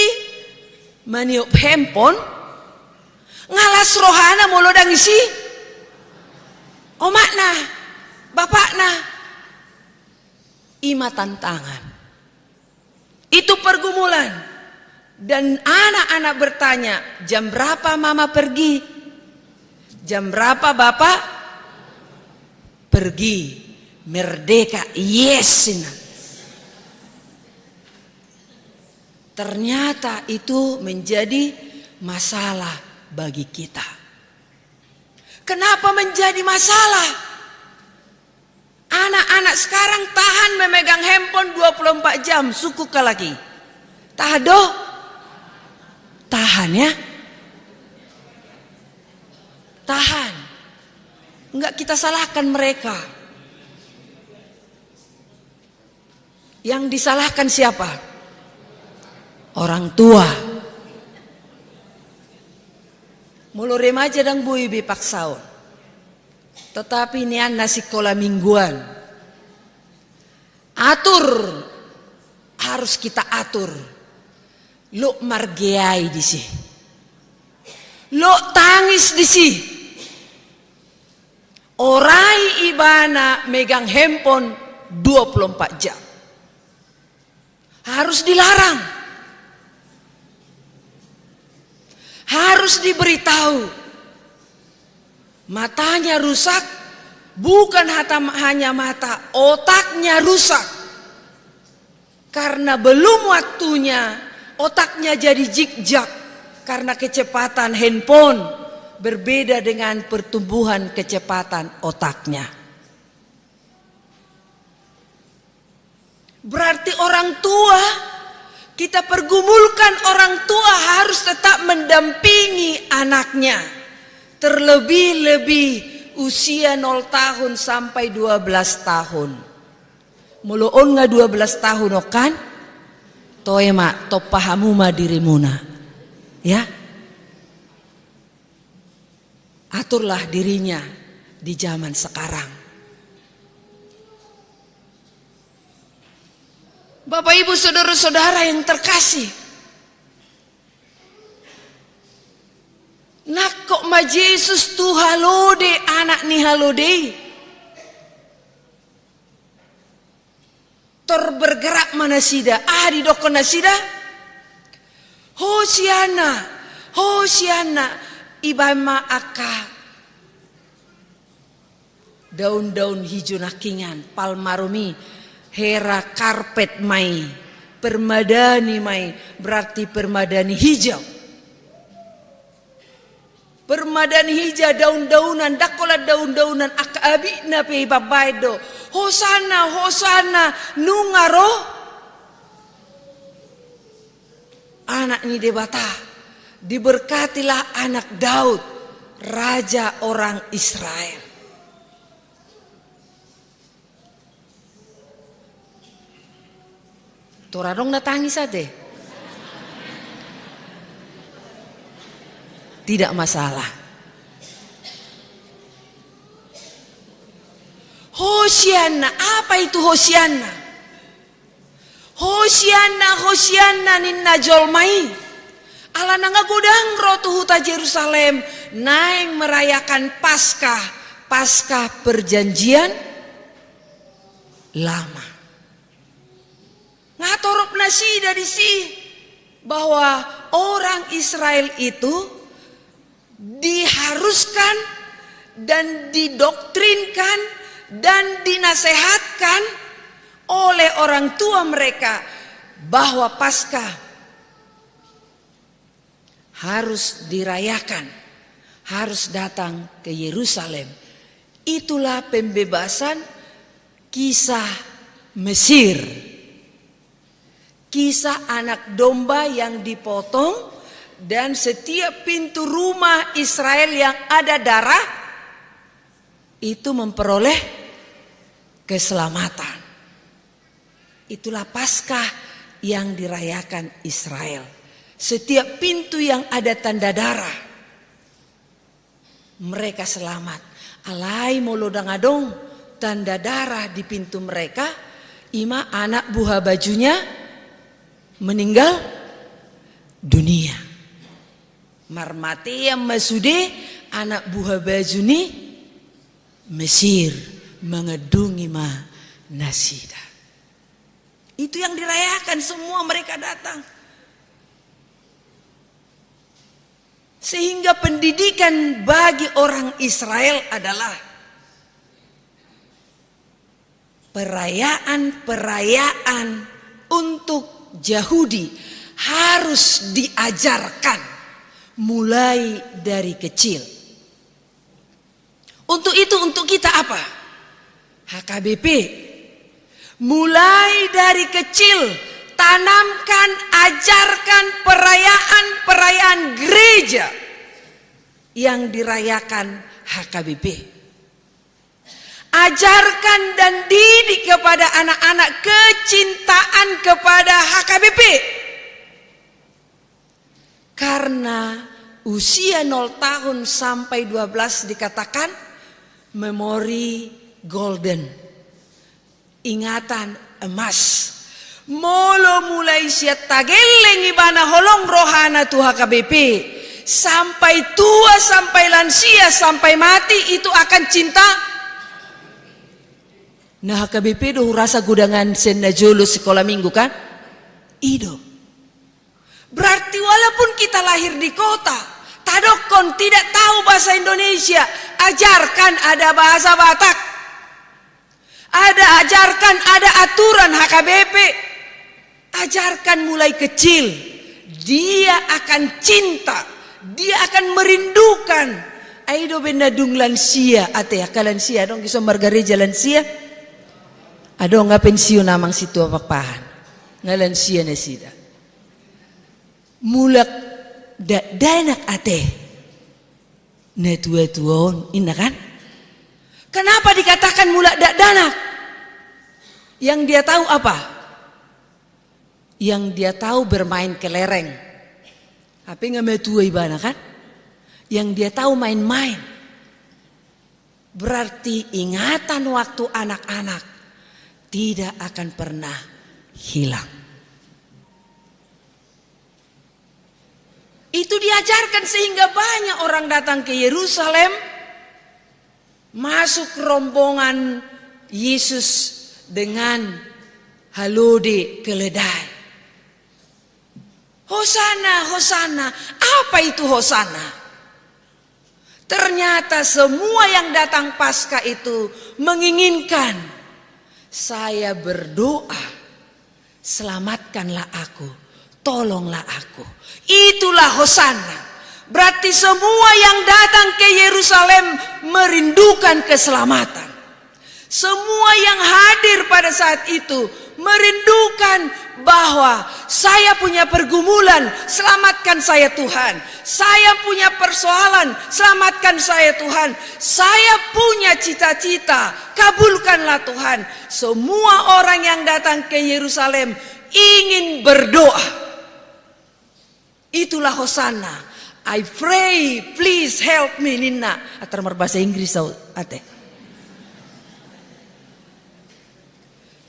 maniop handphone, nga las rohana molo ndang isi omakna, bapakna. I ma tantangan. Itu pergumulan. Dan anak-anak bertanya, "Jam berapa mama pergi? Jam berapa bapak pergi?" Merdeka, yes, inna. Ternyata itu menjadi masalah bagi kita. Kenapa menjadi masalah? Anak-anak sekarang tahan memegang handphone dua puluh empat jam, sungkun halak i. Tahan do? Tahan, ya? Tahan. Enggak kita salahkan mereka. Yang disalahkan siapa? Orang tua. Molo remaja ndang boi be paksaon. Tetapi nian na sikola mingguan, atur, harus kita atur. Lok margeai disi, lok tangis disi. Orai ibana megang handphone dua puluh empat jam. Harus dilarang. Harus diberitahu. Matanya rusak, bukan hata, hanya mata, otaknya rusak. Karena belum waktunya, otaknya jadi jikjak karena kecepatan handphone, berbeda dengan pertumbuhan kecepatan otaknya. Berarti orang tua, kita pergumulkan orang tua harus tetap mendampingi anaknya, terlebih-lebih usia nol tahun sampai dua belas tahun. Molo on nga dua belas tahun on kan, toe ma, tompa hamu ma dirimuna. Ya. Aturlah dirinya di zaman sekarang. Bapak, Ibu, saudara-saudara yang terkasih, nangkok ma Jesus tu halode, anak ni halode i. Tor bergerak ma nasida, aha didokkon nasida? Hosianna, Hosianna, ibaen ma angka daun-daun hijo nangkingan, palmarum i, hera karpet ma i, permadani ma i, berarti permadani hijau. Permadani hijau, daun-daunan, ndang holan daun-daunan, angka abitna pe i mambaen do. Hosanna, Hosanna, nunga ro. Anak ni Debata, diberkatilah anak Daud, raja orang Israel. Tor adong na tangis ate? Tidak masalah. Hosianna, apa itu Hosianna? Hosianna, Hosianna ninna jolma i. Ala nunga godang ro tu huta Jerusalem, naeng merayakan Paskah, Paskah perjanjian lama. Nga torop nasida disi bahwa orang Israel itu diharuskan dan didoktrinkan dan dinasehatkan oleh orang tua mereka bahwa Paskah harus dirayakan, harus datang ke Yerusalem. Itulah pembebasan kisah Mesir. Kisah anak domba yang dipotong dan setiap pintu rumah Israel yang ada darah itu memperoleh keselamatan. Itulah Paskah yang dirayakan Israel. Setiap pintu yang ada tanda darah, mereka selamat. Alai molo ndang adong tanda darah di pintu mereka, ima anak buha bajunya meninggal dunia. Marmatean ma sude anak buha baju ni Mesir, mangandungi ma nasida. Itu yang dirayakan, semua mereka datang. Sehingga pendidikan bagi orang Israel adalah perayaan-perayaan untuk Yahudi harus diajarkan mulai dari kecil. Untuk itu, untuk kita apa? H K B P. Mulai dari kecil, tanamkan, ajarkan perayaan-perayaan gereja yang dirayakan H K B P. Ajarkan dan didik kepada anak-anak kecintaan kepada H K B P. Karena usia nol tahun sampai dua belas dikatakan memori golden. Ingatan emas. Molo mulai sian tagelleng ibana holong rohana tu H K B P, sampai tua, sampai lansia, sampai mati, itu akan cinta. Na H K B P do hurasa godangan sian na jolo sikola minggu kan? I do. Berarti walaupun kita lahir di kota, tadokkon tidak tahu bahasa Indonesia, ajarkan ada bahasa Batak. Ada, ajarkan ada aturan H K B P. Ajarkan mulai kecil. Dia akan cinta, dia akan merindukan. Ai do baen na dung lansia, ate, angka lansia, adong dison margareja lansia? Adong, nga pensiun amang situa Pakpahan. Nga lansia nasida. Mulak dakdanak, ate, na tua-tua on, inna kan? Kenapa dikatakan mulak dakdanak? Yang dia tahu apa? Yang dia tahu bermain kelereng. Hape nga matua ibana kan? Yang dia tahu main-main. Berarti ingatan waktu anak-anak tidak akan pernah hilang. Itu diajarkan sehingga banyak orang datang ke Yerusalem, masuk rombongan Yesus dengan halode keledai. Hosana, Hosana. Apa itu Hosana? Ternyata semua yang datang Paskah itu menginginkan, "Saya berdoa, selamatkanlah aku, tolonglah aku." Itulah Hosana. Berarti semua yang datang ke Yerusalem merindukan keselamatan. Semua yang hadir pada saat itu Merindukan bahwa saya punya pergumulan, selamatkan saya Tuhan. Saya punya persoalan, selamatkan saya Tuhan. Saya punya cita-cita, kabulkanlah Tuhan. Semua orang yang datang ke Yerusalem ingin berdoa. Itulah Hosanna. "I pray, please help me," ninna. Atar marbahasa Inggris au, ate.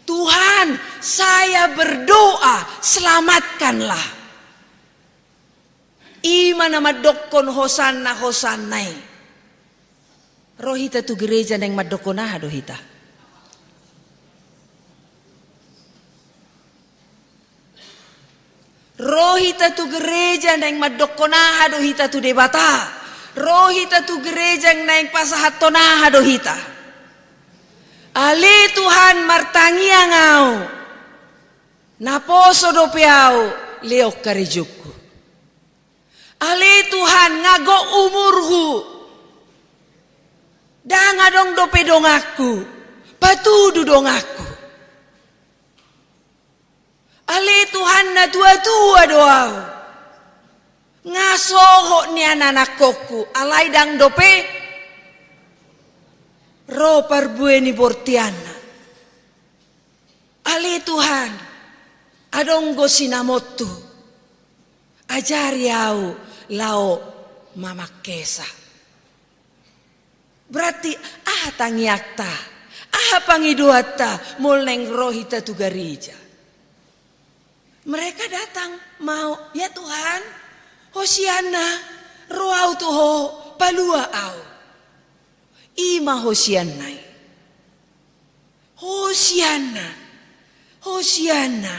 "Tuhan, saya berdoa, selamatkanlah." I ma na mandokkon Hosanna, Hosanna i. Ro hita tu gereja naeng mandokkon aha do hita? Ro hita tu gereja naeng mandokkon aha do hita tu Debata? Ro hita tu gereja naeng pasahathon aha do hita? Ale Tuhan, martangiang au. Naposo dope au, lehon karejongku. Ale Tuhan, nga gok umurhu. Ndang adong dope donganku. Patudu donganku. Ale Tuhan, natuatua do au. Nga sohot nian anakkonku, alai ndang dope ro parbue ni bortianna. Ale Tuhan, adong do sinamonhu, ajari au laho mamangkesa. Berarti aha tangiangta, aha pangidoanta, molo naeng ro hita tu gareja? Mereka datang mau, "Ya Tuhan, Hosianna, ro au tu Ho, palua au." I ma Hosianna i. Hosianna, Hosianna.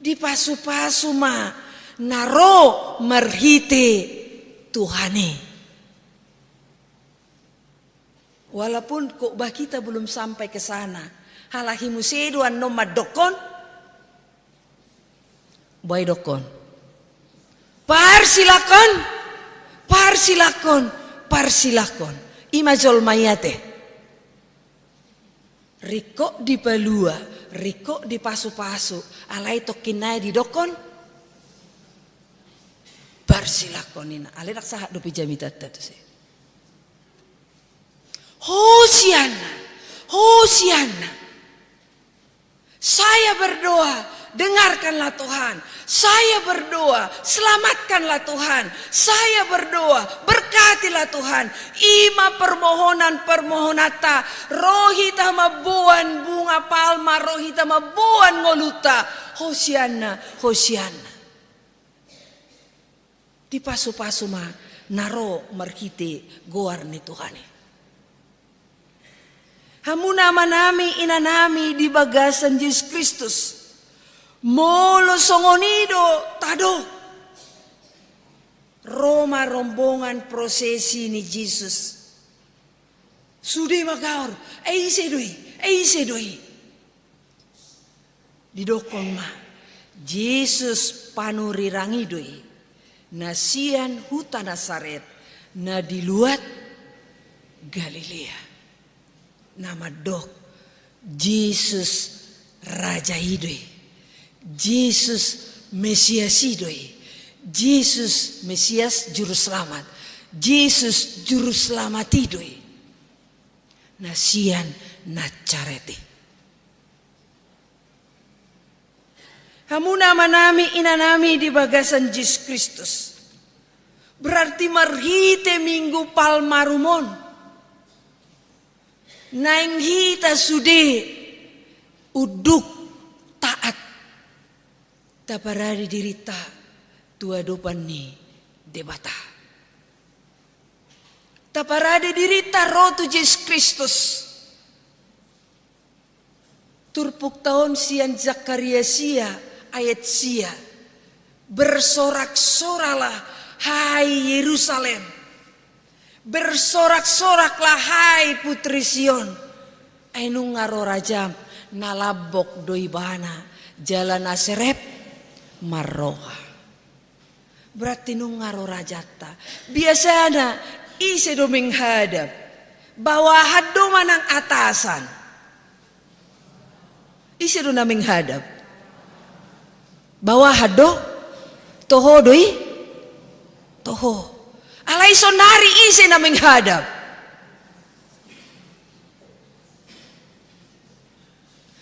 Dipasupasu ma na ro marhite Tuhan i. Walaupun khotbah kita belum sampai ke sana, halak i muse do annon mandokkon. Boha i dokkon? Parsilangkon, parsilangkon, parsilangkon. I ma jolma i ate. Ringkot dipalua, ringkot dipasupasu, alai tongkin nai didokkon parsilangkon ninna. Alai ndang sahat dope jamitanta tu si. Hosianna, Hosianna. Saya berdoa, dengarkanlah Tuhan. Saya berdoa, selamatkanlah Tuhan. Saya berdoa, berkatilah Tuhan. I ma permohonan-permohonanta, ro hita mamboan bunga palma, ro hita mamboan ngolunta. Hosianna, Hosianna. Dipasupasu ma na ro marhite goar ni Tuhan i. Hamuna amanami, inanami di bagasan Jesus Kristus. Molo songon i do tadok, ro ma rombongan prosesi ni Jesus. Sude magaor, "E ise do i? E ise do i?" Didokkon ma, "Jesus panurirang i do i, na sian huta Nasaret, na di luat Galilea." Na mandok, "Jesus Raja i do i, Jesus Mesias i do i, Jesus Mesias Juruselamat, Jesus Juruselamat i do i, na sian Nasaret i." Hamuna amanami, inanami di bagasan Jesus Kristus. Berarti marhite Minggu Palmarum on, naeng hita sude unduk taat, taparade dirinta tu adopan ni Debata. Taparade dirinta ro tu Jesus Kristus. Turpukta on sian Zakaria sia ayat sia. Bersorak-soraklah, hai Yerusalem. Bersorak-soraklah, hai putri Sion. Ai nunga ro rajam, na lambok do ibana, jala na serep marroha. Berarti nunga ro rajanta. Biasana, ise do menghadap? Bawahan do manang atasan? Ise do na menghadap? Bawahan do? Toho do i? Toho. Alai sonari ise na menghadap?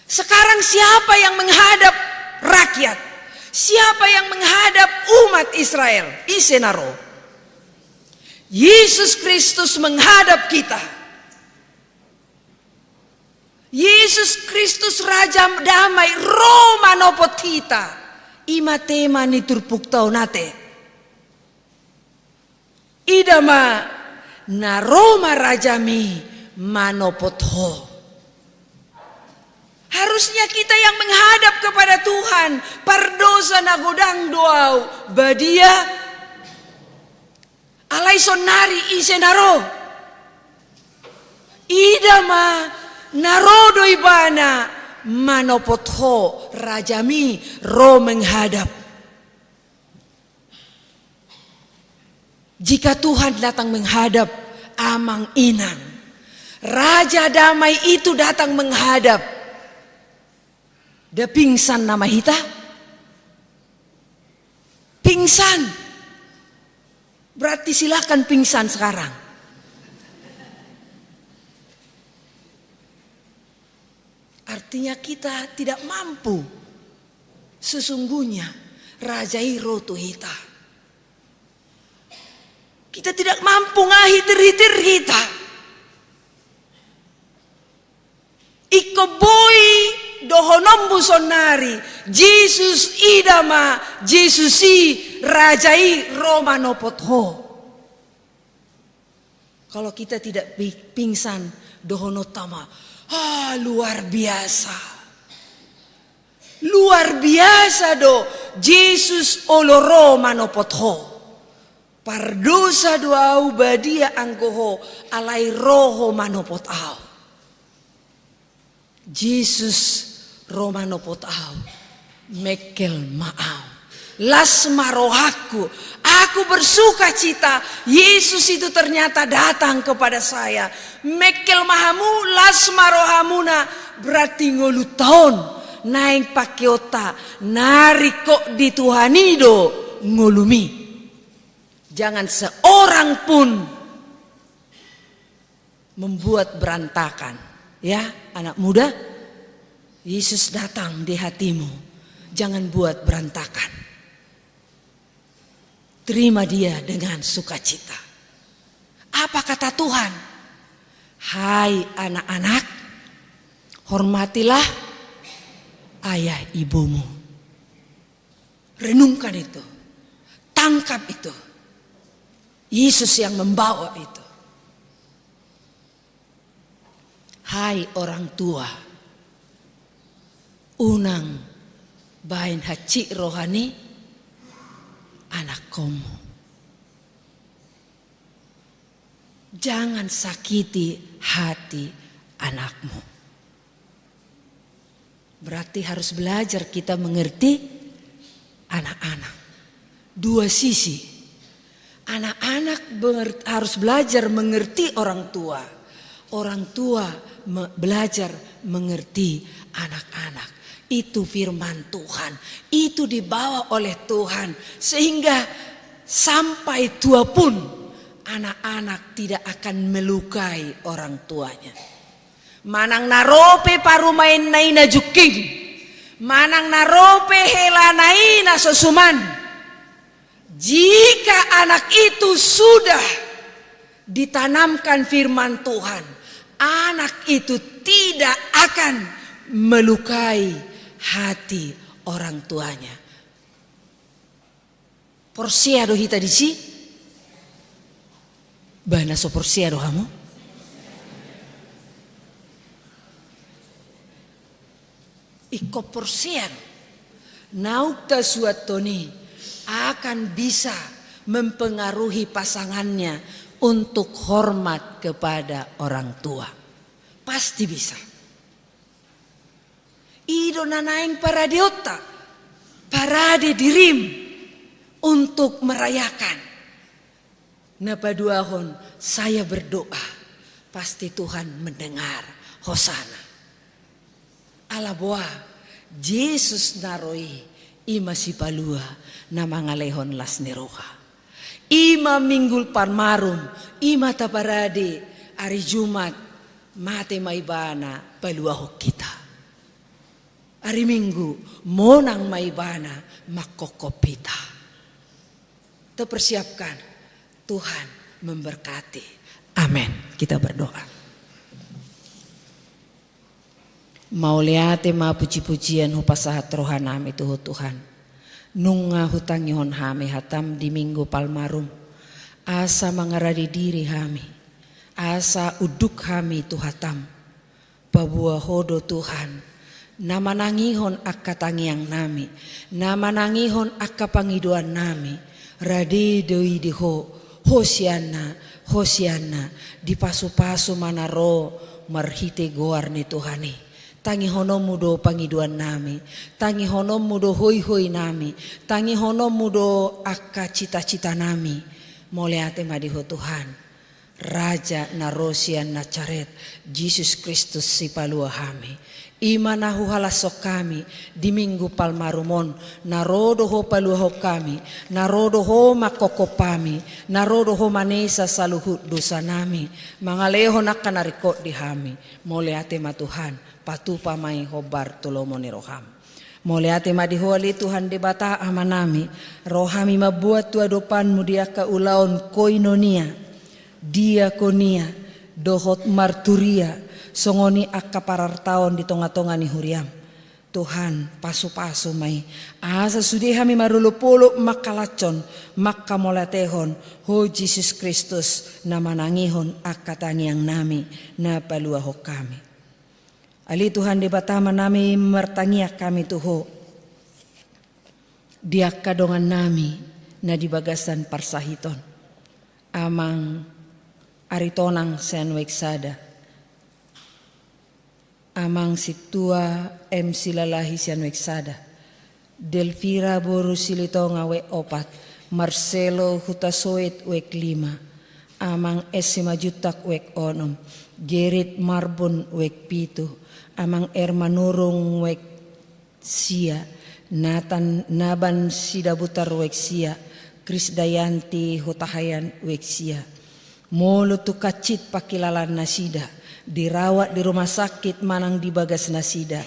Sekarang siapa yang menghadap rakyat? Siapa yang menghadap umat Israel? Ise na ro? Yesus Kristus menghadap kita. Yesus Kristus, Raja Damai, ro manopot hita. I ma tema ni turpukta on, ate. Ida ma, na ro ma Rajami manopot ho. Harusnya kita yang menghadap kepada Tuhan. Pardosa na godang do au, badia. Alai sonari ise na ro? Ida ma, na ro do Ibana manopot ho, Rajami ro menghadap. Jika Tuhan datang menghadap, amang inang, Raja Damai itu datang menghadap, nda pingsan nama hita? Pingsan. Berarti silakan pingsan sekarang. Artinya kita tidak mampu. Sesungguhnya Raja i ro tu hita. Kita tidak mampu, nga hitir-hitir hita. Ingkon boi dohononmu sonari, Jesus, ida ma, Jesus i, Raja i ro manopot ho. Kalau kita tidak pi-, pingsan, dohononta ma, ah, luar biasa. Luar biasa do Jesus olo ro manopot ho. Pardosa do au, badia anggo ho, alai ro ho manopot au. Jesus ro manopot au, mengkel ma au. Las ma rohangku, aku bersukacita, Yesus itu ternyata datang kepada saya. Mengkel ma hamu, las ma rohamuna, berarti ngolunta on, naeng pakeonta, na ringkot di Tuhan i do ngolumi. Jangan seorang pun membuat berantakan. Ya, anak muda, Yesus datang di hatimu. Jangan buat berantakan. Terima Dia dengan sukacita. Apa kata Tuhan? Hai anak-anak, hormatilah ayah ibumu. Renungkan itu. Tangkap itu. Yesus yang membawa itu. Hai orang tua, unang baen hansit roha ni anakkonmu. Jangan sakiti hati anakmu. Berarti harus belajar kita mengerti anak-anak. Dua sisi. Anak-anak benger-, harus belajar mengerti orang tua. Orang tua me-, belajar mengerti anak-anak. Itu firman Tuhan. Itu dibawa oleh Tuhan. Sehingga sampai tua pun anak-anak tidak akan melukai orang tuanya. Manang na ro pe parumaenna i na jungking, manang na ro pe helana i na so suman, jika anak itu sudah ditanamkan firman Tuhan, anak itu tidak akan melukai hati orang tuanya. Porsea do hita disi? Ba na so porsea do hamu? Ingkon porsea do. Naung tasuathon i akan bisa mempengaruhi pasangannya untuk hormat kepada orang tua. Pasti bisa. I do na naeng paradeonta, parade dirim untuk merayakan. Na paduahon, saya berdoa, pasti Tuhan mendengar. Hosana. Ala boa, Jesus na ro i, i ma Sipalua na mangalehon las ni roha. I ma Minggu Palmarum, i ma taparade, ari Jumat mate ma Ibana paluahon hita. Ari Minggu monang ma Ibana manghophop hita. Tapersiapkan, Tuhan memberkati. Amin. Kita berdoa. Mauliate ma puji-pujian hupasahat rohanami tu Ho Tuhan. Nunga hutangihon hami hataM di Minggu Palmarum, asa mangarade diri hami, asa unduk hami tu hataM. Paboa Ho do Tuhan, na manangihon angka tangiangnami, na manangihon angka pangidoannami, rade do i di Ho, Hosianna, Hosianna, dipasu-pasu ma na ro marhite goar ni Tuhan i. TangihonomMu do pangidoannami, tangihononMu do hoi-hoinami, tangihononMu do angka cita-citanami. Mauliate ma di Ho Tuhan. Raja na ro sian Nasaret, Jesus Kristus Sipalua hami. I ma na huhalashon hami di Minggu Palmarum on, na ro do Ho paluahon hami, na ro do Ho manghophop hami, na ro do Ho manesa saluhut dosanami, mangalehon angka na ringkot di hami. Mauliate ma Tuhan, patupa ma i hombar tu lomo ni rohaM. Mauliate ma di Ho ale Tuhan Debata Amanami, ro hami mamboan tu adopanMu di angka ulaon koinonia, diakonia, dohot marturia, songon i angka parartaon di tonga-tonga ni huriaM. Tuhan, pasu-pasu ma i, asa sude hami marolop-olop mangkalashon, mangkamauliatehon Ho Jesus Kristus na manangihon angka tangiangnami na paluahon hami. Ale Tuhan Debata Amanami, martangiang hami tu Ho di angka dongannami na di bagasan parsahiton. Amang Aritonang sian Uek Sada, Amang Sintua M Silalahi sian Uek Sada, Delvira boru Silitonga Uek Opat, Marcelo Hutasoit Uek Lima, Amang S Simanjuntak Uek Onom, Gerit Marbun Uek Pitu, Amang R Manurung Uek Sia, Nathan Naban Sidabutar Uek Sia, Krisdayanti Hutahaean Uek Sia. Molo tung hansit pangkilalaannasida, dirawat di rumah sakit manang di bagasnasida,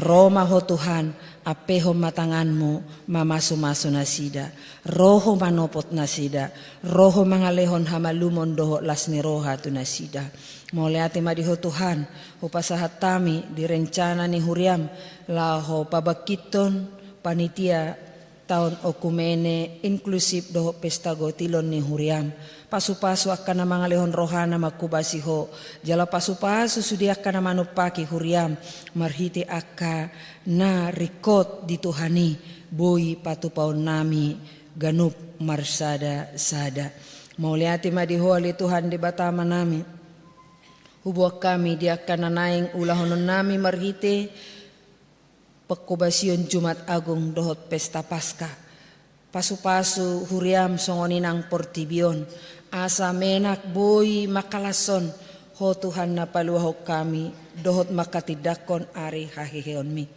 ro ma Ho Tuhan, ampehon ma tanganMu mamasu-masu nasida, ro Ho manopot nasida, ro Ho mangalehon hamalumon dohot las ni roha tu nasida. Mauliate ma di Ho Tuhan, hupasahat hami di rencana ni huriaM, laho pabangkithon panitia taon okumene inklusif dohot pesta gotilon ni huriaM. Pasu-pasu angka na mangalehon rohana manghobasi Ho, jala pasu-pasu sude angka na manumpaki huriaM, marhite angka na ringkot di Tuhan i, boi patupaonnami ganup marsada-sada. Mauliate ma di Ho ale Tuhan Debata Amanami. Huboan hami di angka na naeng ulahononnami marhite panghobasion Jumat Agung dohot pesta Paskah. Pasu-pasu huriaM songon i nang portibi on, asa menak boi mangkalashon Ho Tuhan na paluahon hami, dohot manghatindanghon ari haheheonmi.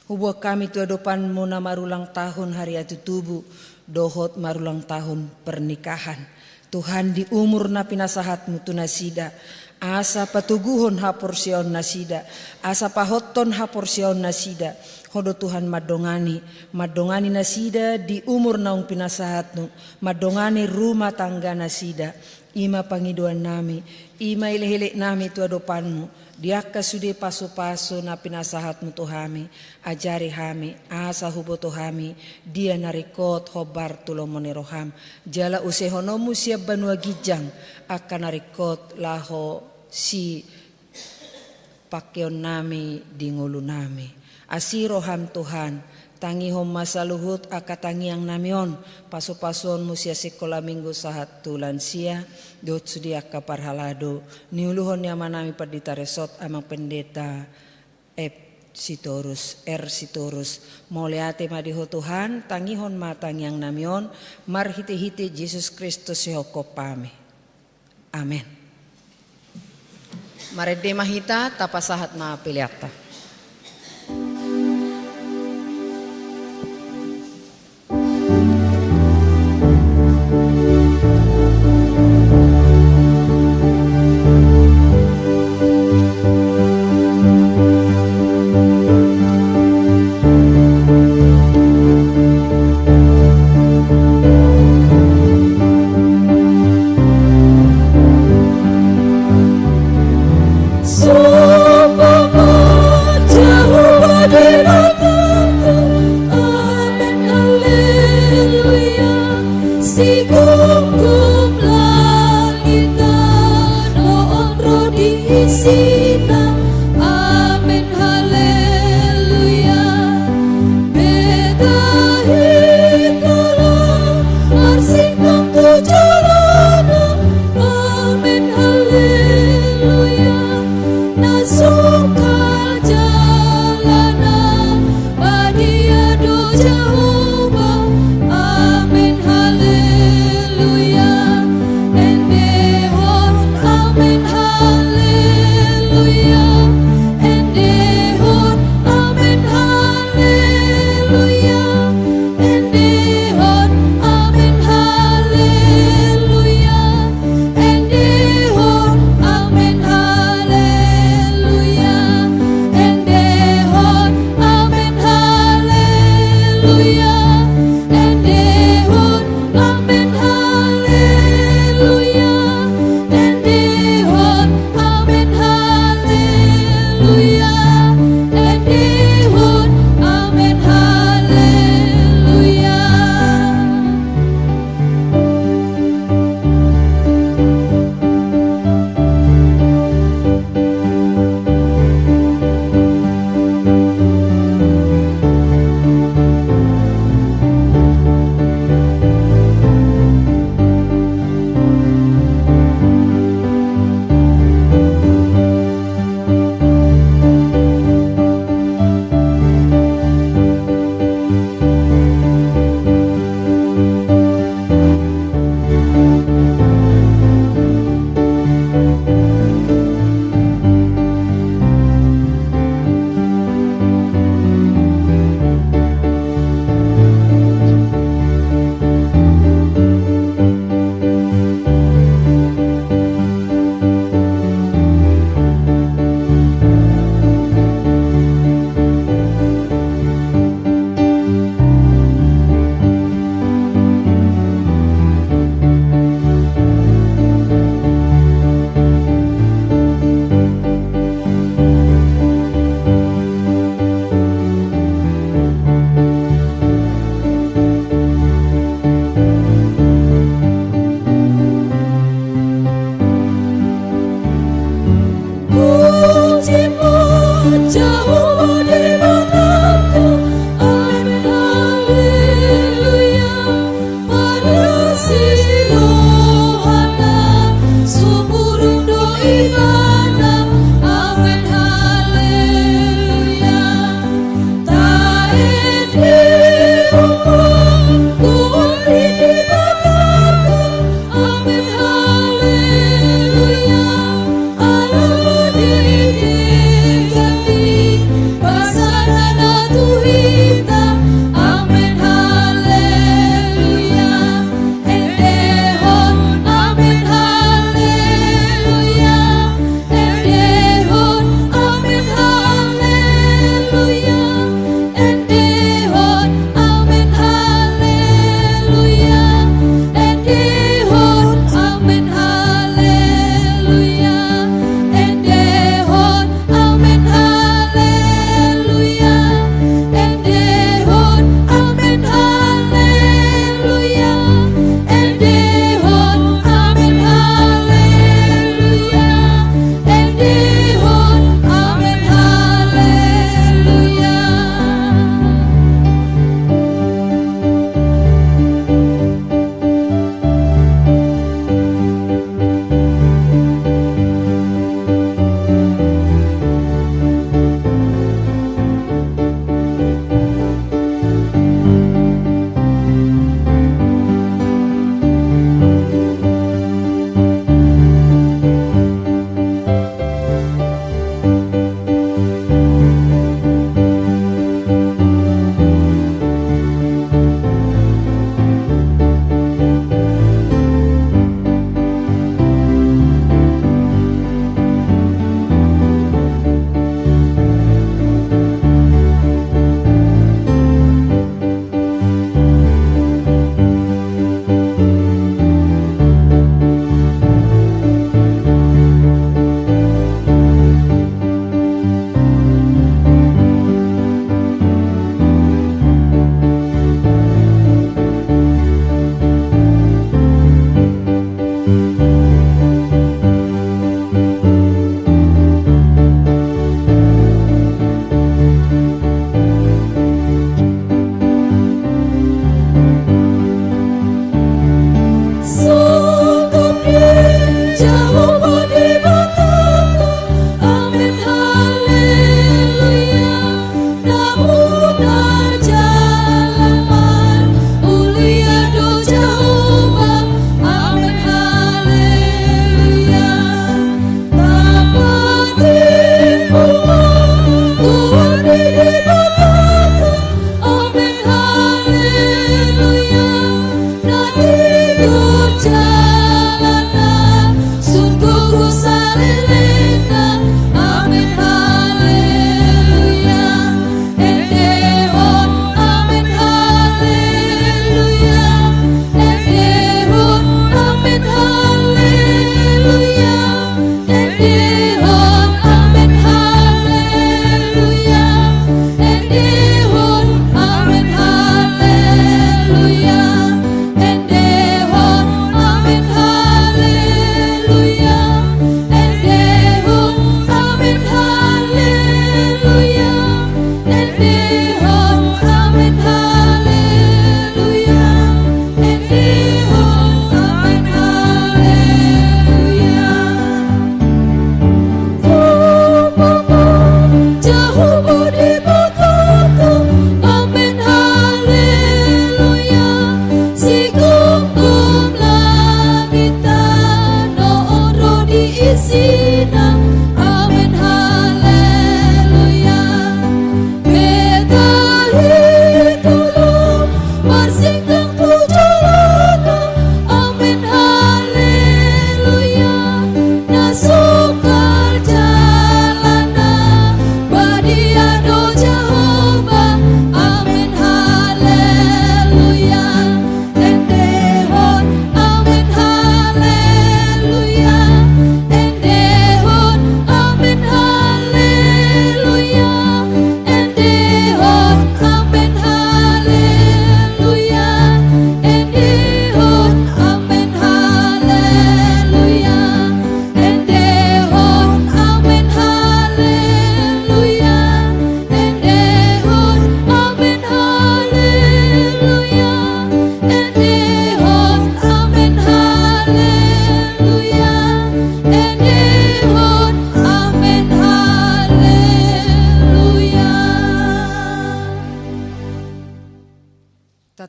Huboan hami tu adopanMu na marulang tahun hari atutubu, dohot marulang tahun pernikahan. Tuhan, di umur na pinasahatMu tu nasida, asa patoguhon haporseaonnasida, asa pahothon haporseaonnasida, Ho do Tuhan mandongani, mandongani nasida di umur naung pinasahatMu, mandongani rumah tangganasida. I ma pangidoannami, i ma elek-eleknami tu adopanMu, di angka sude pasu-pasu na pinasahatMu tu hami, ajari hami, asa huboto hami, dia na ringkot hombar tu lomo ni rohaM, jala usehononMu sian banua ginjang, angka na ringkot laho sipangkeonnami di ngolunami. Asi rohaM Tuhan, tangihon ma saluhut angka tangiangnami on, pasu-pasuonMu sian sikola minggu sahat tu lansia, dohot sude angka parhalado, niuluhon ni amanami pandita resort, Amang Pendeta F Sitorus, R Sitorus. Mauliate ma di Ho Tuhan, tangihon ma tangiangnami on, marhite-hite Jesus Kristus sihophopnami. Amen. Marende ma hita, tapasahat ma peleanta. Hukum langit tano on ro di isina. Amen, haleluya. Beta hitolong marsinggom tu jolona. Amen, haleluya. Na sungkal jala na badia do Jahowa. Amen, haleluya.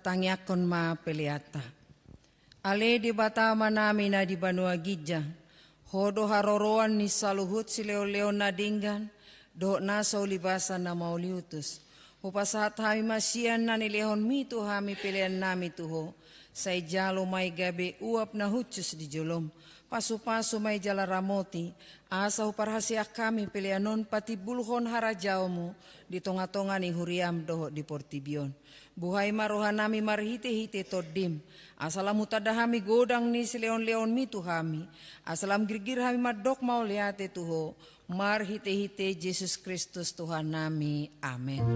Tangiangkon ma peleanta. Ale Debata Amanami na di banua ginjang, Ho do haroroan ni saluhut silehonlehon na denggan dohot nasa ulibasa na mauliutus. Hupasahat hami ma sian na nilehonMi tu hami peleannami tu Ho. Sai jalo ma i gabe uap na hushus di jolom. Pasupasu ma i jala ramoti, asa huparhaseang hami pelean on patimbulhon harajaonMu di tongatonga ni huriaM dohot di portibi on. Buhai ma rohanami marhitehite TondiM, asa lam hutanda hami godang ni silehonlehonMi tu hami, asa lam girgir hami mandok mauliate tu Ho, marhitehite Jesus Kristus Tuhannami. Amen.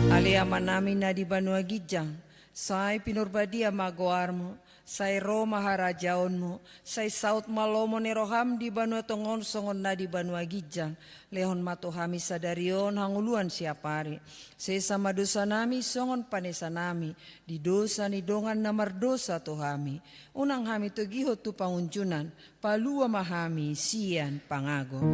Ale Amanami na di banua ginjang, sai pinarbadia ma goarMu, sai ro ma harajaonMu, sai saut ma lomo ni rohaM di banua tonga on songon na di banua ginjang. Lehon ma tu hami sadari on hangoluan siapari. Sesa ma dosanami songon panesanami di dosa ni dongan na mardosa tu hami. Unang hami togihon tu pangunjunan, palua ma hami sian pangago.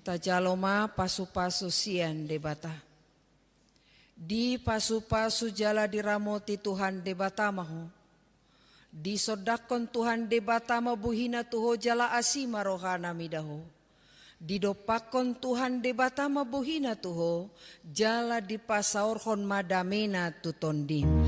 Tajalo ma pasupasu sian Debata. Dipasupasu jala diramoti Tuhan Debata ma ho. Disondangkon Tuhan Debata ma bohiNa tu ho jala asi ma rohaNa mida ho. Didompakkon Tuhan Debata ma bohiNa tu ho jala dipasaorhon ma dameNa tu tondim.